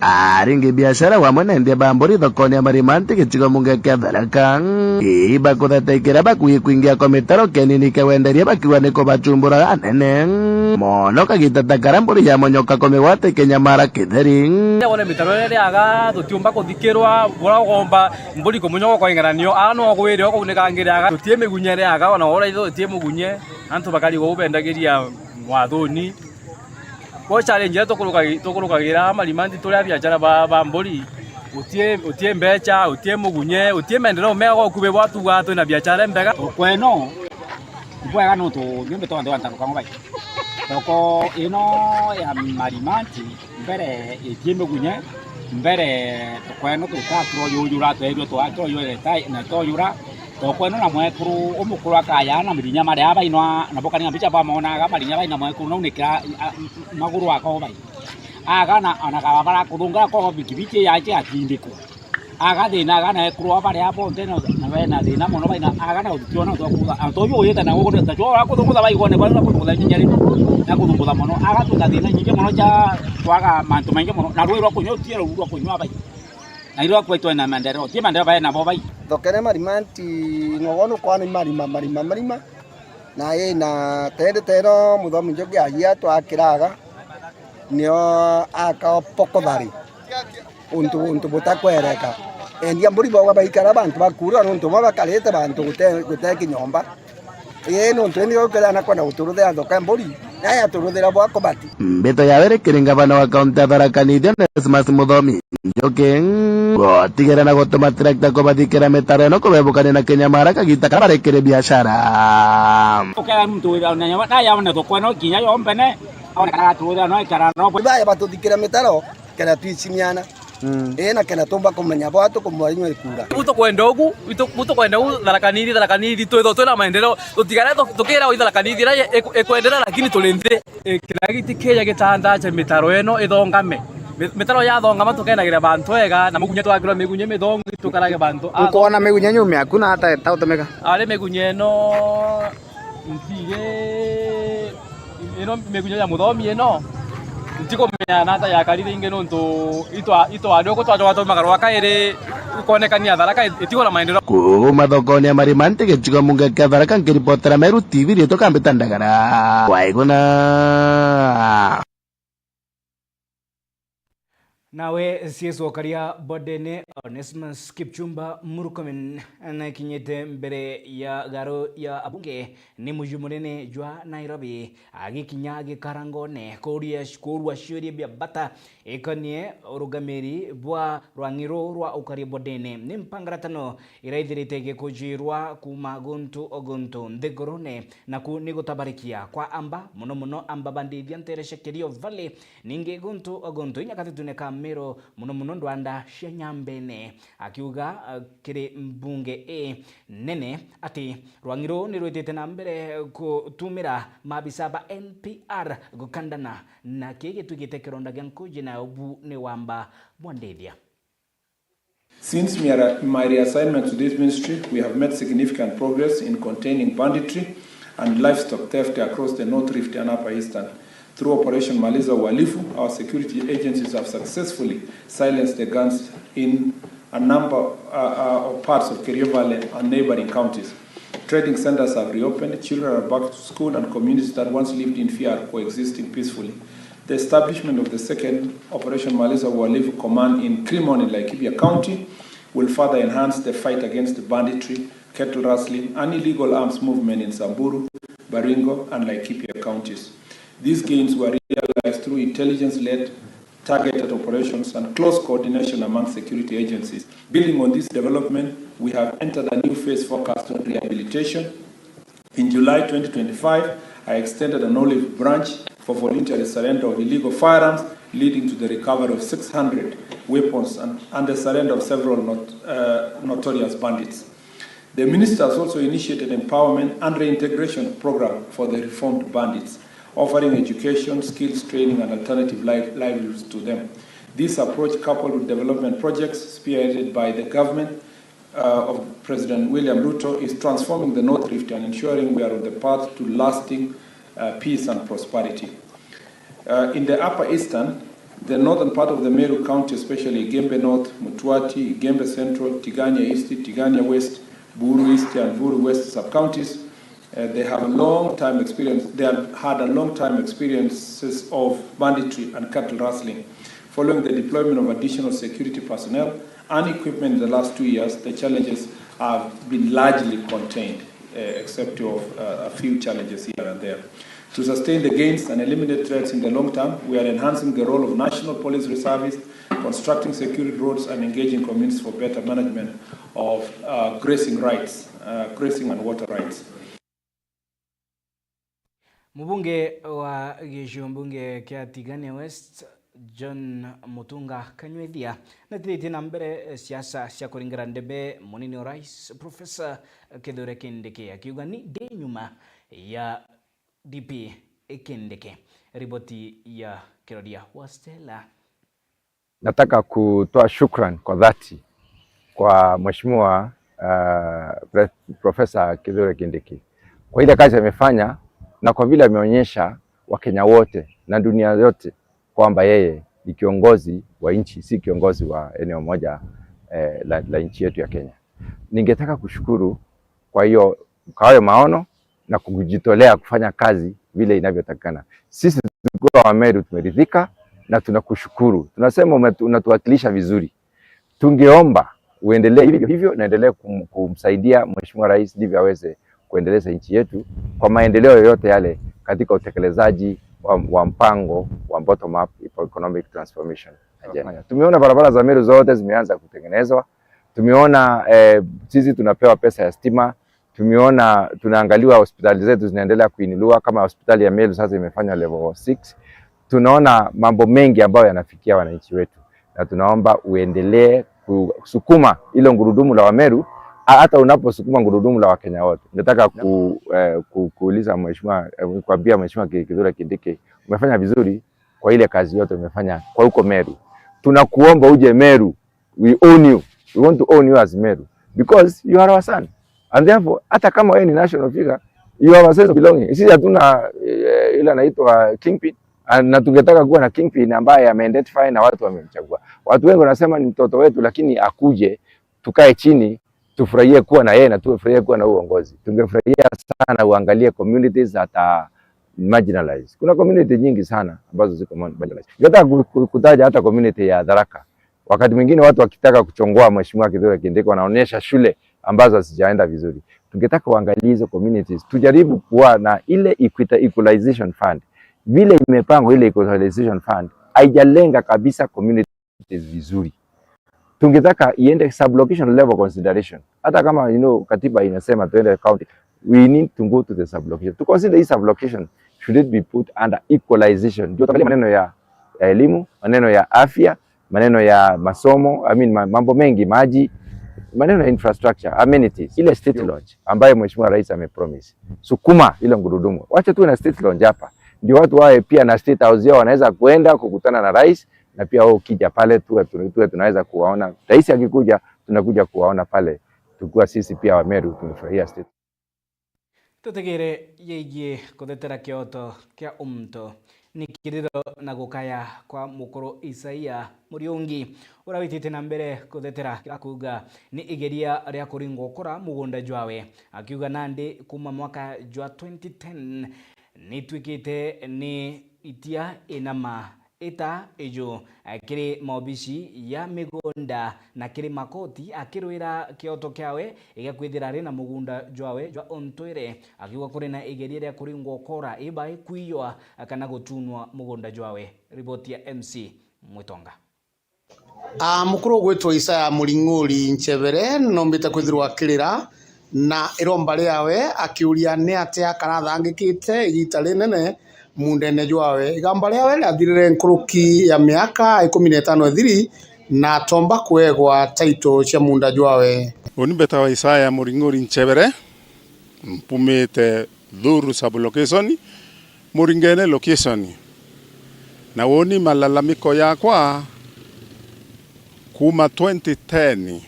Aringi biashara wamwe na endia ba mburi thokone ya Marimanti gicigo mbunge kia Tharaka, ii bakuthataikira bakugi kwingia kwa mitaro kianini kia wenderia bakiuga ni kubacumbura anene mono kagita ta kara mburi ya monyoka kumigwata ikinyamara kitheri. Wone mitaro iria iriaga, tutiumba kuthikirwa, bura ugomba mburi kumunyoka kwa ingeranio, aa no gwire ukaunikangire aga, tutie migunye iriaga, ona uraitho tutie mugunye, antu bakari guu bendagiria mwathoni. Bo challenge iria tukurukagi-, tukurukagira Marimanti turi abiachara ba, ba mburi, utie, utie mbecha, utie mugunye, utie maendeleo mega gwa ukubi bwa tuga twina biachara imbega. Kweno, bwega nontu nyumba tonde wa ntaruka ngo bai. Thoko ino ya Marimanti mbere itie migunye, mbere kweno tutaturo yuyura, twerwe twa-, turo yuyura tai-, na toyura. Thoko ino na mwekuru umukuru akaya na marinya maria bainwa, na bukani na bicha bamonaga marinya baina mwekuru nau nikira, a, maguru ako bai. Aga na, ona kababara kuthunga ko bikibiki yache atindikwa. Agathina aga na ekuru aba baria bonthe na, na bena thina mono baina, aga na utiona twa kuga. Antu uyu uyite na guku ta chwa kuthunguza baigone bana kuthunguza nyinya ri. Na kuthunguza mono. Aga twina thina nyingi mono cha kwaga mantu maingi mono. Na rwi rwa kunywa utie ruu rwa kunywa bai. Na irwa kwetwa na maendeleo. Tie maendeleo bae nabo bai. Thokene Marimanti ngogo nukwana marima, marima, marima. Na ina tende tero Muthomi Njoki agia twakiraga. Nio aka pokothari. Untu, untu butakwereka. Endia mburi boga baikara bantu bakura nontu bo bakarite bantu gute, gute kinyomba. Ii nontu indi ukethira nakwenda guturuthira nzoka mburi, naye aturuthira bwa kubati. Mbito yawe iri kiri ngavana wa kaunti ya Tharaka Nithi, Onesmus Muthomi Njoki, gutigera na gutuma tirakita kubathikira mitaro ino kubebukania na kinyamara kagita kara bari kiri biashara. Ukethira muntu wira na nyama, naye abone thoko ino kinya yo mbene, aone kana aturuthira no ikara no. Baye batuthikira mitaro, kenda twicimiana. Mm. Ii, na kenda tumba kumenya bwa tukumwarinywa ikura. Utukwenda ugu, itu-, utukwenda u Tharaka Nithi, Tharaka Nithi, twitho twina maendeleo. Tutigare tu-, tukira u Tharaka Nithi, ira ye-, iku-, ikwendelea, lakini turi nthi. Ii, kiria giti kija gitandache mitaro ino ithongame. Mi-, mitaro yathongama tukenagira bantu ega, na mugunye twakirwa migunye mithongi tukarage bantu. Ukona migunye nyume yaku na ata itagutumika? Ari migunye ino Ntige, ino migunyo ya Muthomi ino, ntikumenya nata yakarire ingi nontu itwa-, itwari uku twacoka twaumagara rwa kairi, ikonekania Tharaka itigwa na maendeleo. Kuuma thokone ya Marimanti gicigo mbunge kia Tharaka, nkiripotera Meru T V, riitwa Kambita Ndagara. Waiguna. Nawe C S wa karia bodene Onesmus Kipchumba Murkomen nakinyite mbere ya garo ya abunge ni muji munene jwa Nairobi, agikinya gikarangone kuria, kurua ciuria bia bata ikanie urugamiri bwa rwang'i ruu rwa ukaria bodene. Ni mpangaratano iraithirite gikujirwa kuuma guntu o guntu nthigurune, naku ni gutabarikia kwa amba, muno muno amba bandithia ntere cia Kerio Valley, ningi guntu o guntu inya kathitune ka Meru, muno muno ndwanda cia Nyambene, akiuga, eh, kiri mbunge ii nene ati rwang'i ruu ni rwitite na mbere kutumira maabisa ba N P R gukandana na kii gitwikite kironda gia nkuji, na ubu ni wamba bwandithia. Since my re-, my reassignment to this ministry, we have made significant progress in containing banditry and livestock theft across the North Rift and Upper Eastern. Through Operation Maliza Uhalifu, our security agencies have successfully silenced the gangs in a number, uh, uh, of parts of Kerio Valley and neighboring counties. Trading centers have reopened, children are back to school, and communities that once lived in fear are coexisting peacefully. The establishment of the second Operation Maliza Uhalifu Command in Kilimani, Laikipia County, will further enhance the fight against banditry, cattle rustling, and illegal arms movement in Samburu, Baringo, and Laikipia counties. These gains were realized through intelligence-led, targeted operations and close coordination among security agencies. Building on this development, we have entered a new phase focused on rehabilitation. In July twenty twenty-five, I extended an olive branch for voluntary surrender of illegal firearms, leading to the recovery of six hundred weapons and, and the surrender of several not-, uh, notorious bandits. The minister has also initiated empowerment and reintegration program for the reformed bandits, offering education, skills training, and alternative li-, livelihoods to them. This approach, coupled with development projects spearheaded by the government, uh, of President William Ruto, is transforming the North Rift and ensuring we are on the path to lasting, uh, peace and prosperity. Uh, in the Upper Eastern, the northern part of the Meru County, especially Igembe North, Mutuati, Igembe Central, Tigania East, Tigania West, Buru East, and Buru West sub-counties, uh, they have a long time experience, they have had a long time experiences of banditry and cattle rustling. Following the deployment of additional security personnel and equipment in the last two years, the challenges have been largely contained, uh, except of, uh, a few challenges here and there. To sustain the gains and eliminate threats in the long term, we are enhancing the role of National Police Reservists, constructing security roads, and engaging communities for better management of, uh, grazing rights, uh, grazing and water rights. Mubunge wa gicigo mbunge kia Tigania West, John Mutunga Kanyuithia, natithitie na mbere siasa cia kuringera ndebe munini wa rais, Professor Kithure Kindiki, akiuga ni ndi nyuma ya D P Kindiki. Riboti ya Kiroria wa Stella. Nataka kutoa shukran kwa dhati kwa Mheshimiwa, uh, Pre-, Professor Kithure Kindiki kwa ile kazi amefanya na kwa vile ameonyesha Wakenya wote na dunia yote kwamba yeye ni kiongozi wa nchi, si kiongozi wa eneo moja, eh, la, la nchi yetu ya Kenya. Ningetaka kushukuru kwa hiyo, kwa hayo maono na kujitolea kufanya kazi vile inavyotakikana. Sisi tukiwa Wameru tumeridhika na tunakushukuru. Tunasema umetu-, unatuwakilisha vizuri. Tungeomba uendelee hivyo hivyo, naendelee kum-, kumsaidia Mheshimiwa Rais ndivyo aweze kuendeleza nchi yetu kwa maendeleo yoyote yale katika utekelezaji wa, wa mpango wa bottom up economic transformation agenda. Tumeona barabara za Meru zote zimeanza kutengenezwa. Tumeona, eh, sisi tunapewa pesa ya stima. Tumeona, tunaangaliwa, hospitali zetu zinaendelea kuinuliwa, kama hospitali ya Meru sasa imefanywa level six. Tunaona mambo mengi ambayo yanafikia wananchi wetu, na tunaomba uendelee kusukuma ilo gurudumu la Wameru. Ha-, hata unaposukuma gurudumu la Wakenya wote. Nataka ku-, eh, ku-, kuuliza mheshimiwa, eh, kuambia Mheshimiwa Ki-, Kithure Kindiki, umefanya vizuri kwa ile kazi yote umefanya kwa huko Meru. Tunakuomba uje Meru. We own you. We want to own you as Meru because you are our son. And therefore, hata kama wewe ni national figure, you have a sense of belonging. Sisi hatuna, eh, ile anaitwa kingpin. Ah, na tungetaka kuwa na kingpin ambaye ameidentify na watu wamemchagua. Watu wengi wanasema ni mtoto wetu, lakini akuje, tukae chini, tufurahie kuwa na yeye na tufurahie kuwa na uongozi. Tungefurahia sana uangalie communities that are marginalized. Kuna community nyingi sana ambazo ziko marginalized. Ningetaka ku-, ku-, kutaja hata community ya Tharaka. Wakati mwingine watu wakitaka kuchongoa Mheshimiwa Kithure Kindiki wanaonyesha shule ambazo hazijaenda vizuri. Tungetaka uangalie hizo communities, tujaribu kuwa na ile equita-, equalization fund. Vile imepangwa ile equalization fund, haijalenga kabisa communities vizuri. Tungetaka iende sub-location level consideration. Hata kama, you know, katiba inasema tuende county, we need to go to the sub-location. To consider hii sub-location, should it be put under equalization? Ndio tuangalie maneno ya, ya elimu, maneno ya afya, maneno ya masomo, I mean, ma-, mambo mengi, maji, maneno ya infrastructure, amenities, ile state lodge ambayo Mheshimiwa Rais amepromise. Sukuma ile gurudumu. Wacha tuwe na state lodge hapa. Ndio watu wawe pia na state house yao, wanaweza kuenda kukutana na rais, na pia wao ukija pale tuwe, tuwe tunaweza kuwaona. Rais akikuja, tunakuja kuwaona pale. Tukiwa sisi pia Wameru tumefurahia state. Tutigire yegie kuthetera kioto kia umuntu ni kiriro na gukaya kwa mukuru Isaia Muriungi, uria witite na mbere kuthetera kira kuuga ni igeria ria kuringwa ukura mugunda jwawe, akiuga nandi kuma mwaka jwa twenty ten nitwikite ni itia inama ita iju, eh, kiri maobici ya migunda na kiri makoti, akirwira kioto kiawe gia kwithira ari na mugunda jwawe jwa untwire, akiuga kuri na igeria ria kuringwa ukora, ibai kwiywa, eh, kana gutunwa mugunda jwawe. Riboti ya M C Mwitonga. A, mukuru ugwitwa Isaya Muring'uri Nchebere noombite kwithirwa akirira na iromba riawe akiuria ni atia karathangikite igita rinene muundene jwawe. Igamba riawe riathirire nkuruki ya miaka ikumi na itano ithiri na atomba kuegwa taito cia muunda jwawe. Uni mbetawa Isaya Muring'uri Nchebere, mpumite Thuru sub location, Muringene location. Na woni malalamiko yakwa kuuma twenty ten,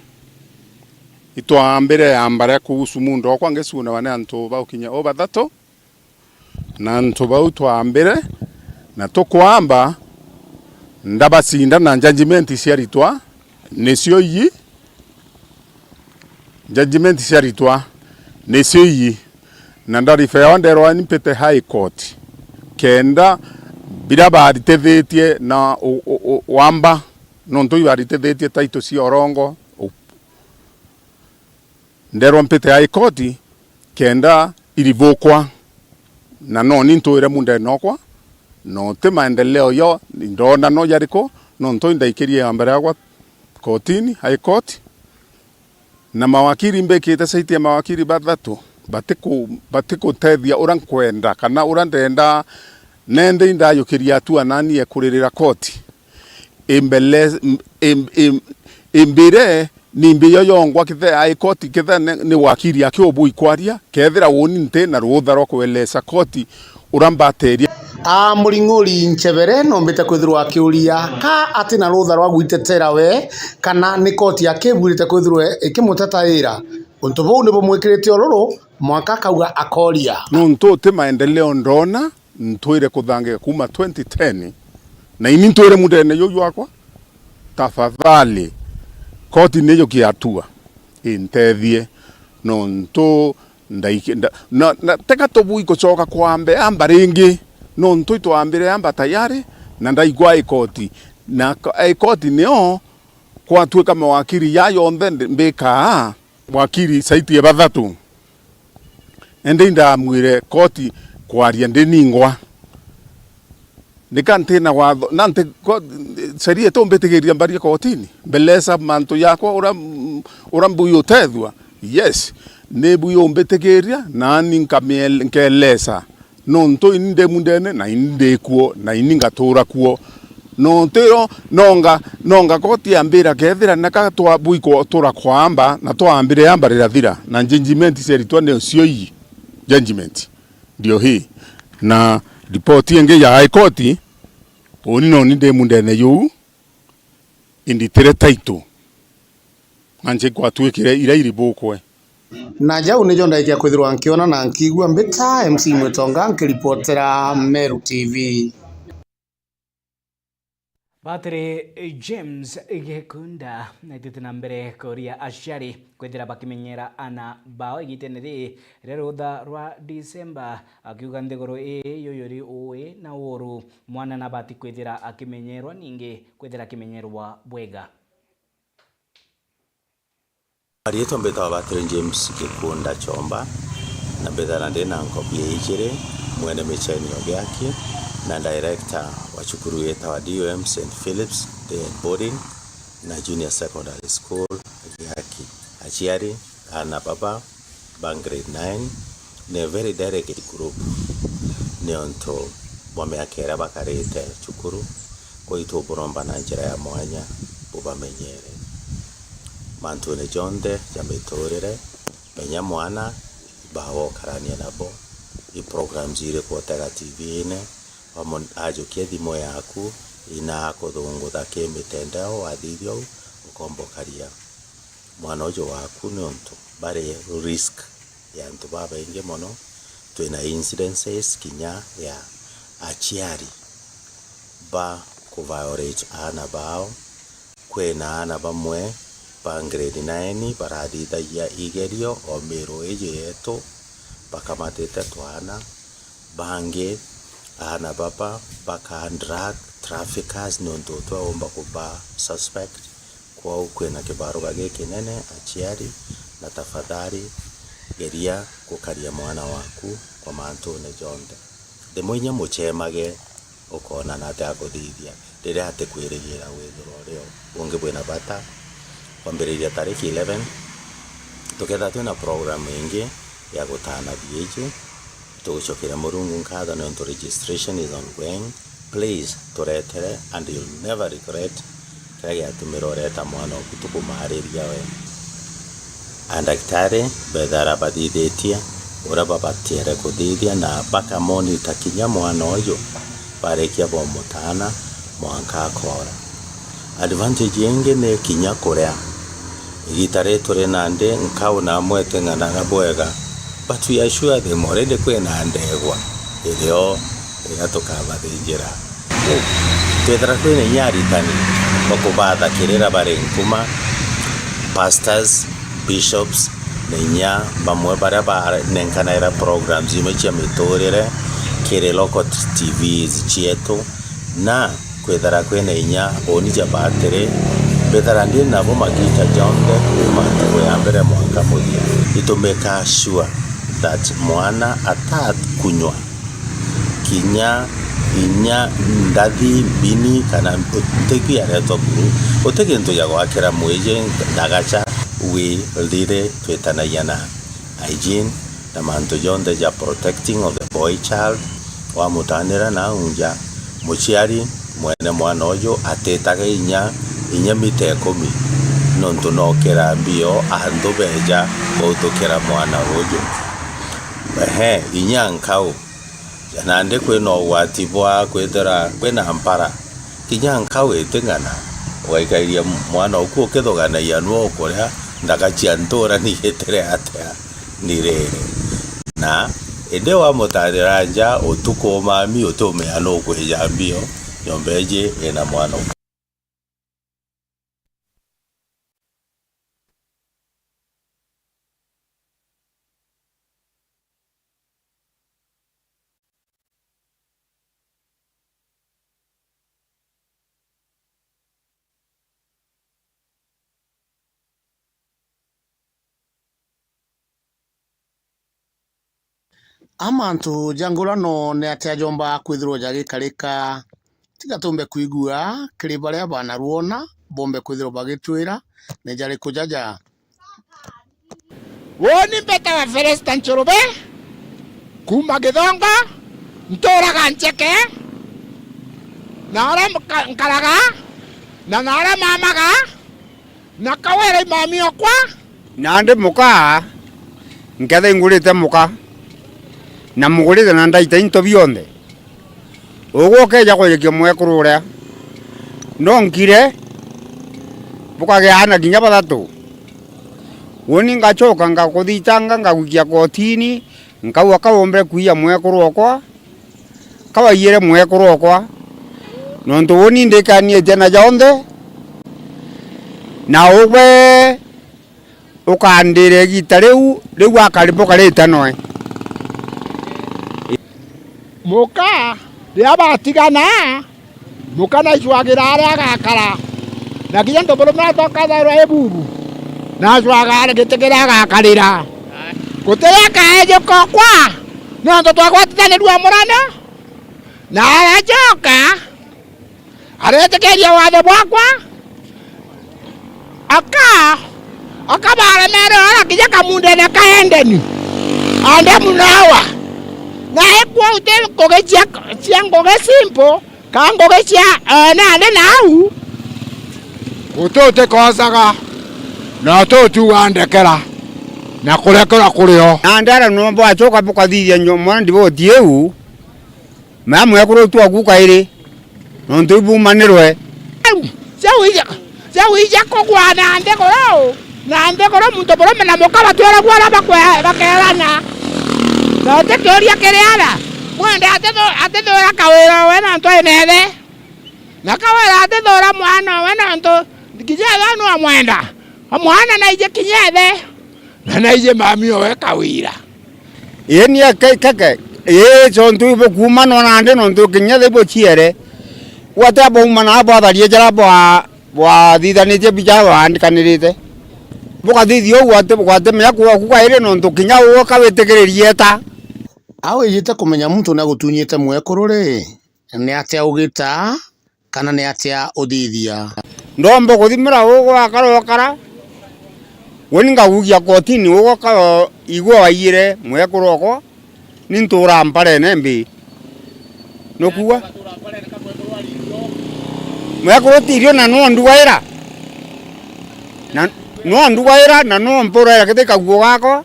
itwaambire yamba ria kuhusu muunda okwa ngisuunawa ni antu baukinya o bathatu, na antu bau twaambire, na tukwamba ndabacinda na judgment ciaritwa, nicio iyi, judgment ciaritwa nicio iyi, na ndarifewa nderwa ni mpite High Court, kenda biria baritithitie na u-, u-, u-, wamba, nontu ibaritithitie taito cia urongo, u-, nderwa mpite High Court, kenda irivukwa, na noni ntwire muundene okwa, no ti maendeleo yo ndona no jariku, nontu indaikirie yamba riakwa kotini, High Court, na mawakiri mbikite saiti ya mawakiri bathatu, batiku-, batikutethia uria nkwenda, kana uria ndenda, nende indayukiria atua nani ekuririra koti. Imbele-, im-, im-, im-, imbire ni mbiyo yongwa kithe ai koti kithe ni, ni wakiri aki ubui kwaria, kethira uni nti na ruutha rwa kuelesa koti uria mbateria. A, Muring'uri Nchebere noombite kwithirwa akiuria ka ati na ruutha rwa gwitetera we, kana ni koti akibwirite kwithirwa ikimutetaira. Untu buu ni bumwikirite ururu, mwanka akauga akoria. Nontu ti maendeleo ndona, ntwire kuthangika kuuma twenty ten, na ini ntwire muundene juu jwakwa, tafadhali, koti nijukie atua, intethie, nontu ndaiki-, nda-, na, na teka tubui kucoka kwambe amba ringi, nontu itwambire amba tayari, na ndaigua ikoti, na ko-, ikoti nio kwatuika mawakiri ya yonthe ndi-, mbikaa, wakiri saiti ya bathatu. Indi indamwire koti kwaria ndi ningwa. Nika nti na watho, na nti ko-, sheria itumbitigiria mbarie kotini? Mbelesa mantu jakwa uria, uria mbui utethua? Yes, ni bui umbitigiria, nani nkamiel-, nkelesa. Nontu ini ndi muundene, na ini ndi kuo, na ini ngatuura kuo. Nontu iyo, nonga, nonga koti yambira, kethira naka twa-, bui kutura kwamba, na twambire yamba rirathira, na judgment ciaritwa ni cio ii, judgment ndio hii. Na ripoti ingi ya High Court, uni noni ndi muundene juu, inditire title. Anche kwatuikire iria iribukwe. Na jau nijo ndaikia kwithirwa nkiona na nkiigua mbita M C Mwitonga nkiripotera Meru T V. Batiri James Gekunda naitite na mbere kuria aciari kwithira bakimenyera ana bao igitene riri ria rutha rwa Disemba, akiuga nthiguru ii yuyuri ui na uru, mwana nabati kwithira akimenyerwa ningi kwithira akimenyerwa bwega. Riitwa mbitawa Batiri James Gikunda Chomba, na mbithana ndi na nkobi ijiri, mwene Micheni Ogiaki, na director wa cukuru yitawa D O M Saint Philip's Day and Boarding na Junior Secondary School, Ogiaki. Aciari, ana baba, ba grade nine, ni a very delicate group, niuntu bwa miaka iria bakarite cukuru, kwitu buromba na njira ya mwanya bubamenyere. Mantune jonthe ja miturire, menya mwana, baa ukarania nabo, i programs iriku utega T V-ine, wamo-, ajukia thimu yaku, ina akuthungutha ki mitandao, wathithia uu, ukomba ukaria mwana uju waku, niuntu bari risk ya antu babaingi mono. Twina incidences kinya ya aciari ba ku violate aana bao. Kwina aana bamwe ba grade nine barathithagia igerio o miru iji yetu, bakamatite twana, bangi Aana baba bakaa drug traffickers niuntu twaumba kuba suspect. Kwou kwina kibaruga gikinene aciari, na tafadhali geria gukaria mwana waku kwa mantune jonthe. Rimwe inya mucemage, ukoona na ati akuthithia riria atikwirigira withirwa uri o. Ungi bwina bata, kwambiriria tariki eleven, tukethira twina program ingi ya gutana thiiji, tugucokeria Murungu nkatho niuntu registration is ongoing. Please, turetere and you'll never regret kiria giatumire ureta mwana oku tukumariria we. Andagitari bethara bathithitie uria babatiere kuthithia na bakamonitor kinya mwana uyu barikia bomutana mwanka akoora. Advantage ingi ni kinya kuria. Igita ri turi nandi nkau na amwe iting'anaga bwega, but we assure them already kwina ndegwa irio iria tukabathinjira. Kwithira kwina inya aritani bakubathakirira bari nkuma, pastors, bishops, na inya bamwe baria banenkanaira programs imwe cia miturire kiri local T Vs cietu, na kwithira kwina inya uni ja batiri, mbithira ndi nabo magita jonthe kuuma ntuku ya mbere mwanka muthia. Itu make sure that mwana atakunywa kinya inya ndathi, mbini, kana uti biaretwa buru, uti gintu ja gwakira mwiji ndagaca, wi riri twitanagia na hygiene na mantu jonthe ja protecting of the boy child, wamutanira nau nja, muciari mwene mwana uju atitaga inya, inya mita ikumi, nontu nokira mbio antu beja bautukira mwana uju. Ehe, inya nkau. Ja nandi kwina ugwati bwa kwithira kwina mpara. Kinya nkau iting'ana, ugaikairia mwana oku ukithuganagia nuu ukuria, nthaka cia ntura ni itire atia, ni riri. Na indi wamutarira nja utuku mami utiumenya nukwija mbio, nyomba iji ina mwana oku. A mantu ja ngurano ni atia jomba kwithirwa jagikarika? Tiga tumbe kwigua kiri baria banarwona, bombe kwithirwa bagitwira ni jariku jaja. Uuni mbetawa Felista Nchurube, kuuma Githongo, nturaga Ncheke, na aria nka-, nkaraga, na, na aria mamaga, na Kawira i mami okwa. Nandi muka, nketha ingurite muka, na mugurite na ndaita into bionthe. Ugwe ukeeja kujukia mwekuru uria, no nkire, bukagea aana kinya bathatu. Uuni ngacoka ngakuthitanga, ngagwikia kotini, nkauga ka uumbe kwiya mwekuru okwa, ka waiyire mwekuru okwa, nontu uuni ndikanitie na jonthe, na ugwe ukaandira igita riu, riu akari bukarite noe. Muka riria batigana, muka naicwagira aria agakara, na kinya nduburume atokathairwa ibubu, nacwaga ari giti kiria agakarira. Gutiria kaejuka okwa, nontu twagwatitanirua murano, na aracoka, aretikiria watho bwakwa, aka-, akabaremeera ara kinya kamundene ka Edeni, Adamu na Hawa. Na ikwou ti ngugi cia, cia ngugi simple, ka ngugi cia, eh, nandi nau. Guti utikocaga, na uti utiuga ndekera, na kurekerwa kuri o. Nandi ara no bwacoka bukathithia nyo-, mwana ndiboti iu, mea mwekuru tu oku kairi, nontu ibumanirwe. Cia wija, cia wija kugwa na nthiguru, na nthiguru muntu murume na muka batwiragua aria bakwe-, bakeerana. Na utikiuria kiri ara, mwende atithu-, atithura Kawira owe nontu ena ithe, na Kawira atithura mwana owe nontu kinya ithe nu amwenda. Mwana naiji kinya ithe, na naiji mami owe Kawira. Ii ni eke-, keke, Ii, ciontu ibukuuma no nandi nontu kinya thibuciere. Gwate abauma na bwatharie jara bwa-, bwathithanitie bicha baandikanirite. Bukathithia uu gwate, gwate menya kuwa ku kairi nontu kinya uu kawitikiririe eta. A wijite kumenya muntu ni agutunyite mwekuru ri, ni atia ugita? Kana ni atia uthithia? Ndomba kuthimira ugwe akara okara, weni ngagugia kotini ugwe ka-, igwe waiyire mwekuru okwa, ni ntuura mparene mbi. Nukugua? Mwekuru tirio na no ndugaira. Na no ndugaira na no mpuraira kithikaguo gakwa.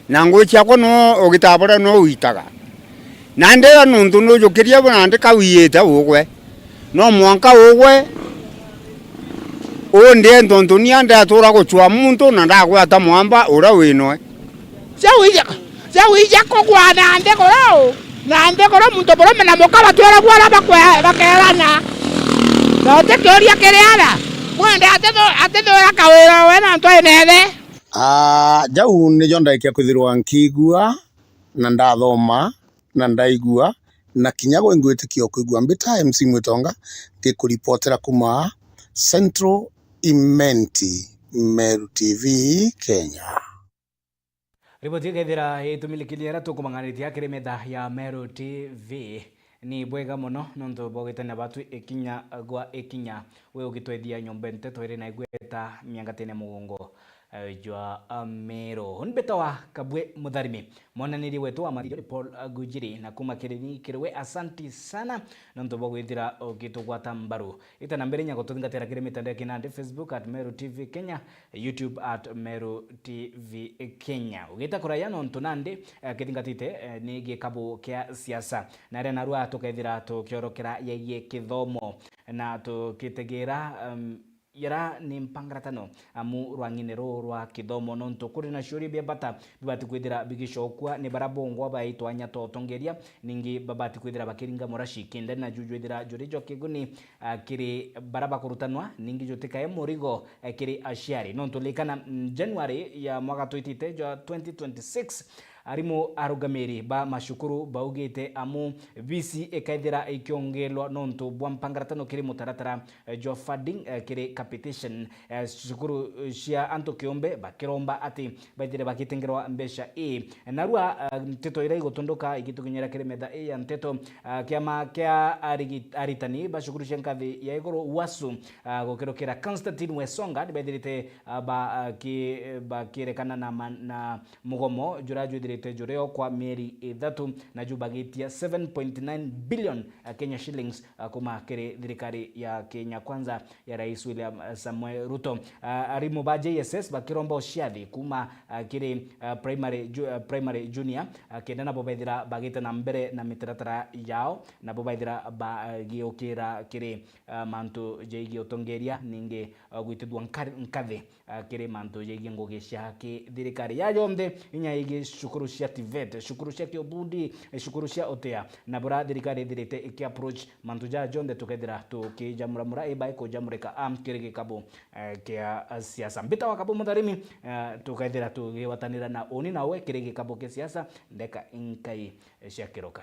Na ngugi ciakwa no ugitaa buria no uitaga. Na ndira nontu nujukirie bu nandi kawiite ugwe. No mwanka ugwe undie nontu nia ndatuura gucua muntu na ndagwata mwamba uria winoe. Cia wija, cia wija kugwa na ndiguru, na ndiguru muntu murume na muka batwiragua uria bakwe-, bakeerana. Na utikiuria kiri ara, mwende atithu-, atithwira kawira we na ntwai nethe. Aa, jau nijo ndaikia kwithirwa nkiigua, na ndathoma, na ndaigua, na kinya gwe ngwitikia kwigua. Mbita M C Mwitonga, ngikuripotera kuma Central Imenti, Meru T V Kenya. Riboti ikethira itumilikirie aria tukumang'anitie akiri metha ya Meru T V. Ni bwega mono nontu bwa gwitania batwi ikinya gwa ikinya, wi ugitwethia nyomba nteto iri na igweta miangatene mugongo, eh, jwa, ah, Meru. Uni mbitawa Kabwe Mutharimi, mwananiri wetu wa mathithio ni Paul Gujiri, na kuma kiri ni kiri we, asanti sana nontu bwa gwithira ugitugwata mbaru. Ita na mbere inya gututhingatira kiri mitandao ya kinandi, Facebook at Meru T V Kenya, YouTube at Meru T V Kenya. Ugita kuraya nontu nandi, eh, kithingatite, eh, ni gikabu kia siasa. Na ria narua tukethira tukiorokera yegie kithomo na tukitegeera, um, yara ni mpangaratano amu rwang'ine ruu rwa kithomo nontu kuri na ciuria bia bata bibati kwithira bigicokua ni bara bongwa baitwa anya twa utongeria, ningi babati kwithira bakiringa muraci kenda na jujwithira juri jwa kiguni ah, kiri bara bakurutanwa, ningi jutikae murigo, eh, kiri aciari. Nontu likana, mm, January ya mwaka twitite jwa twenty twenty-six, arimu arugamiri ba macukuru baugite amu V C ikaithira ikiongelwa nontu bwa mpangaratano kiri mutaratara, eh, jwa funding, eh, kiri capitation, eh, cukuru, eh, cia antu kiumbe bakiromba ati baithire bagitengerwa mbeca ii. Narua, ah, nteto iria igutunduka igitukinyira kiri metha ii ya nteto, ah, kiama kia arigi-, aritani ba cukuru cia nkathi ya iguru, wasu, ah, gukirukira Constantine Wesonga, nibaithirite, ah, ba, ah, ki-, bakirekana na ma-, na mugomo juria jwithirite jurio kwa mieri ithatu, na ju bagitia seven point nine billion, ah, Kenya shillings, ah, kuma kiri thirikari ya Kenya Kwanza ya Rais William, eh, Samoei Ruto. Ah, arimu ba J S S bakiromba uciathi kuma, ah, kiri, ah, primary ju-, ah, primary junior, ah, kenda nabo bethira bagite na mbere na mitaratara yao, nabo bethira bagiukira kiri, ah, mantu jegie utongeria, ningi, ah, gwitithua nkar-, nkathi, ah, kiri mantu jegie ngugi cia kithirikari. Ya yonthe inya igi cukuru cia TVET, cukuru cia kiubundi, eh, cukuru cia utia, na bura thirikari ithirite iki approach mantu jaa jonthe tukethira tukijamuramura, ibai kujamurika, am, kiri gikabu, eh, kia siasa. Mbita wa Kabu Mutharimi, eh, tukethira tugiwatanira na uni nawe kiri gikabu kia siasa, ndeka inkai, eh, cia kiroka.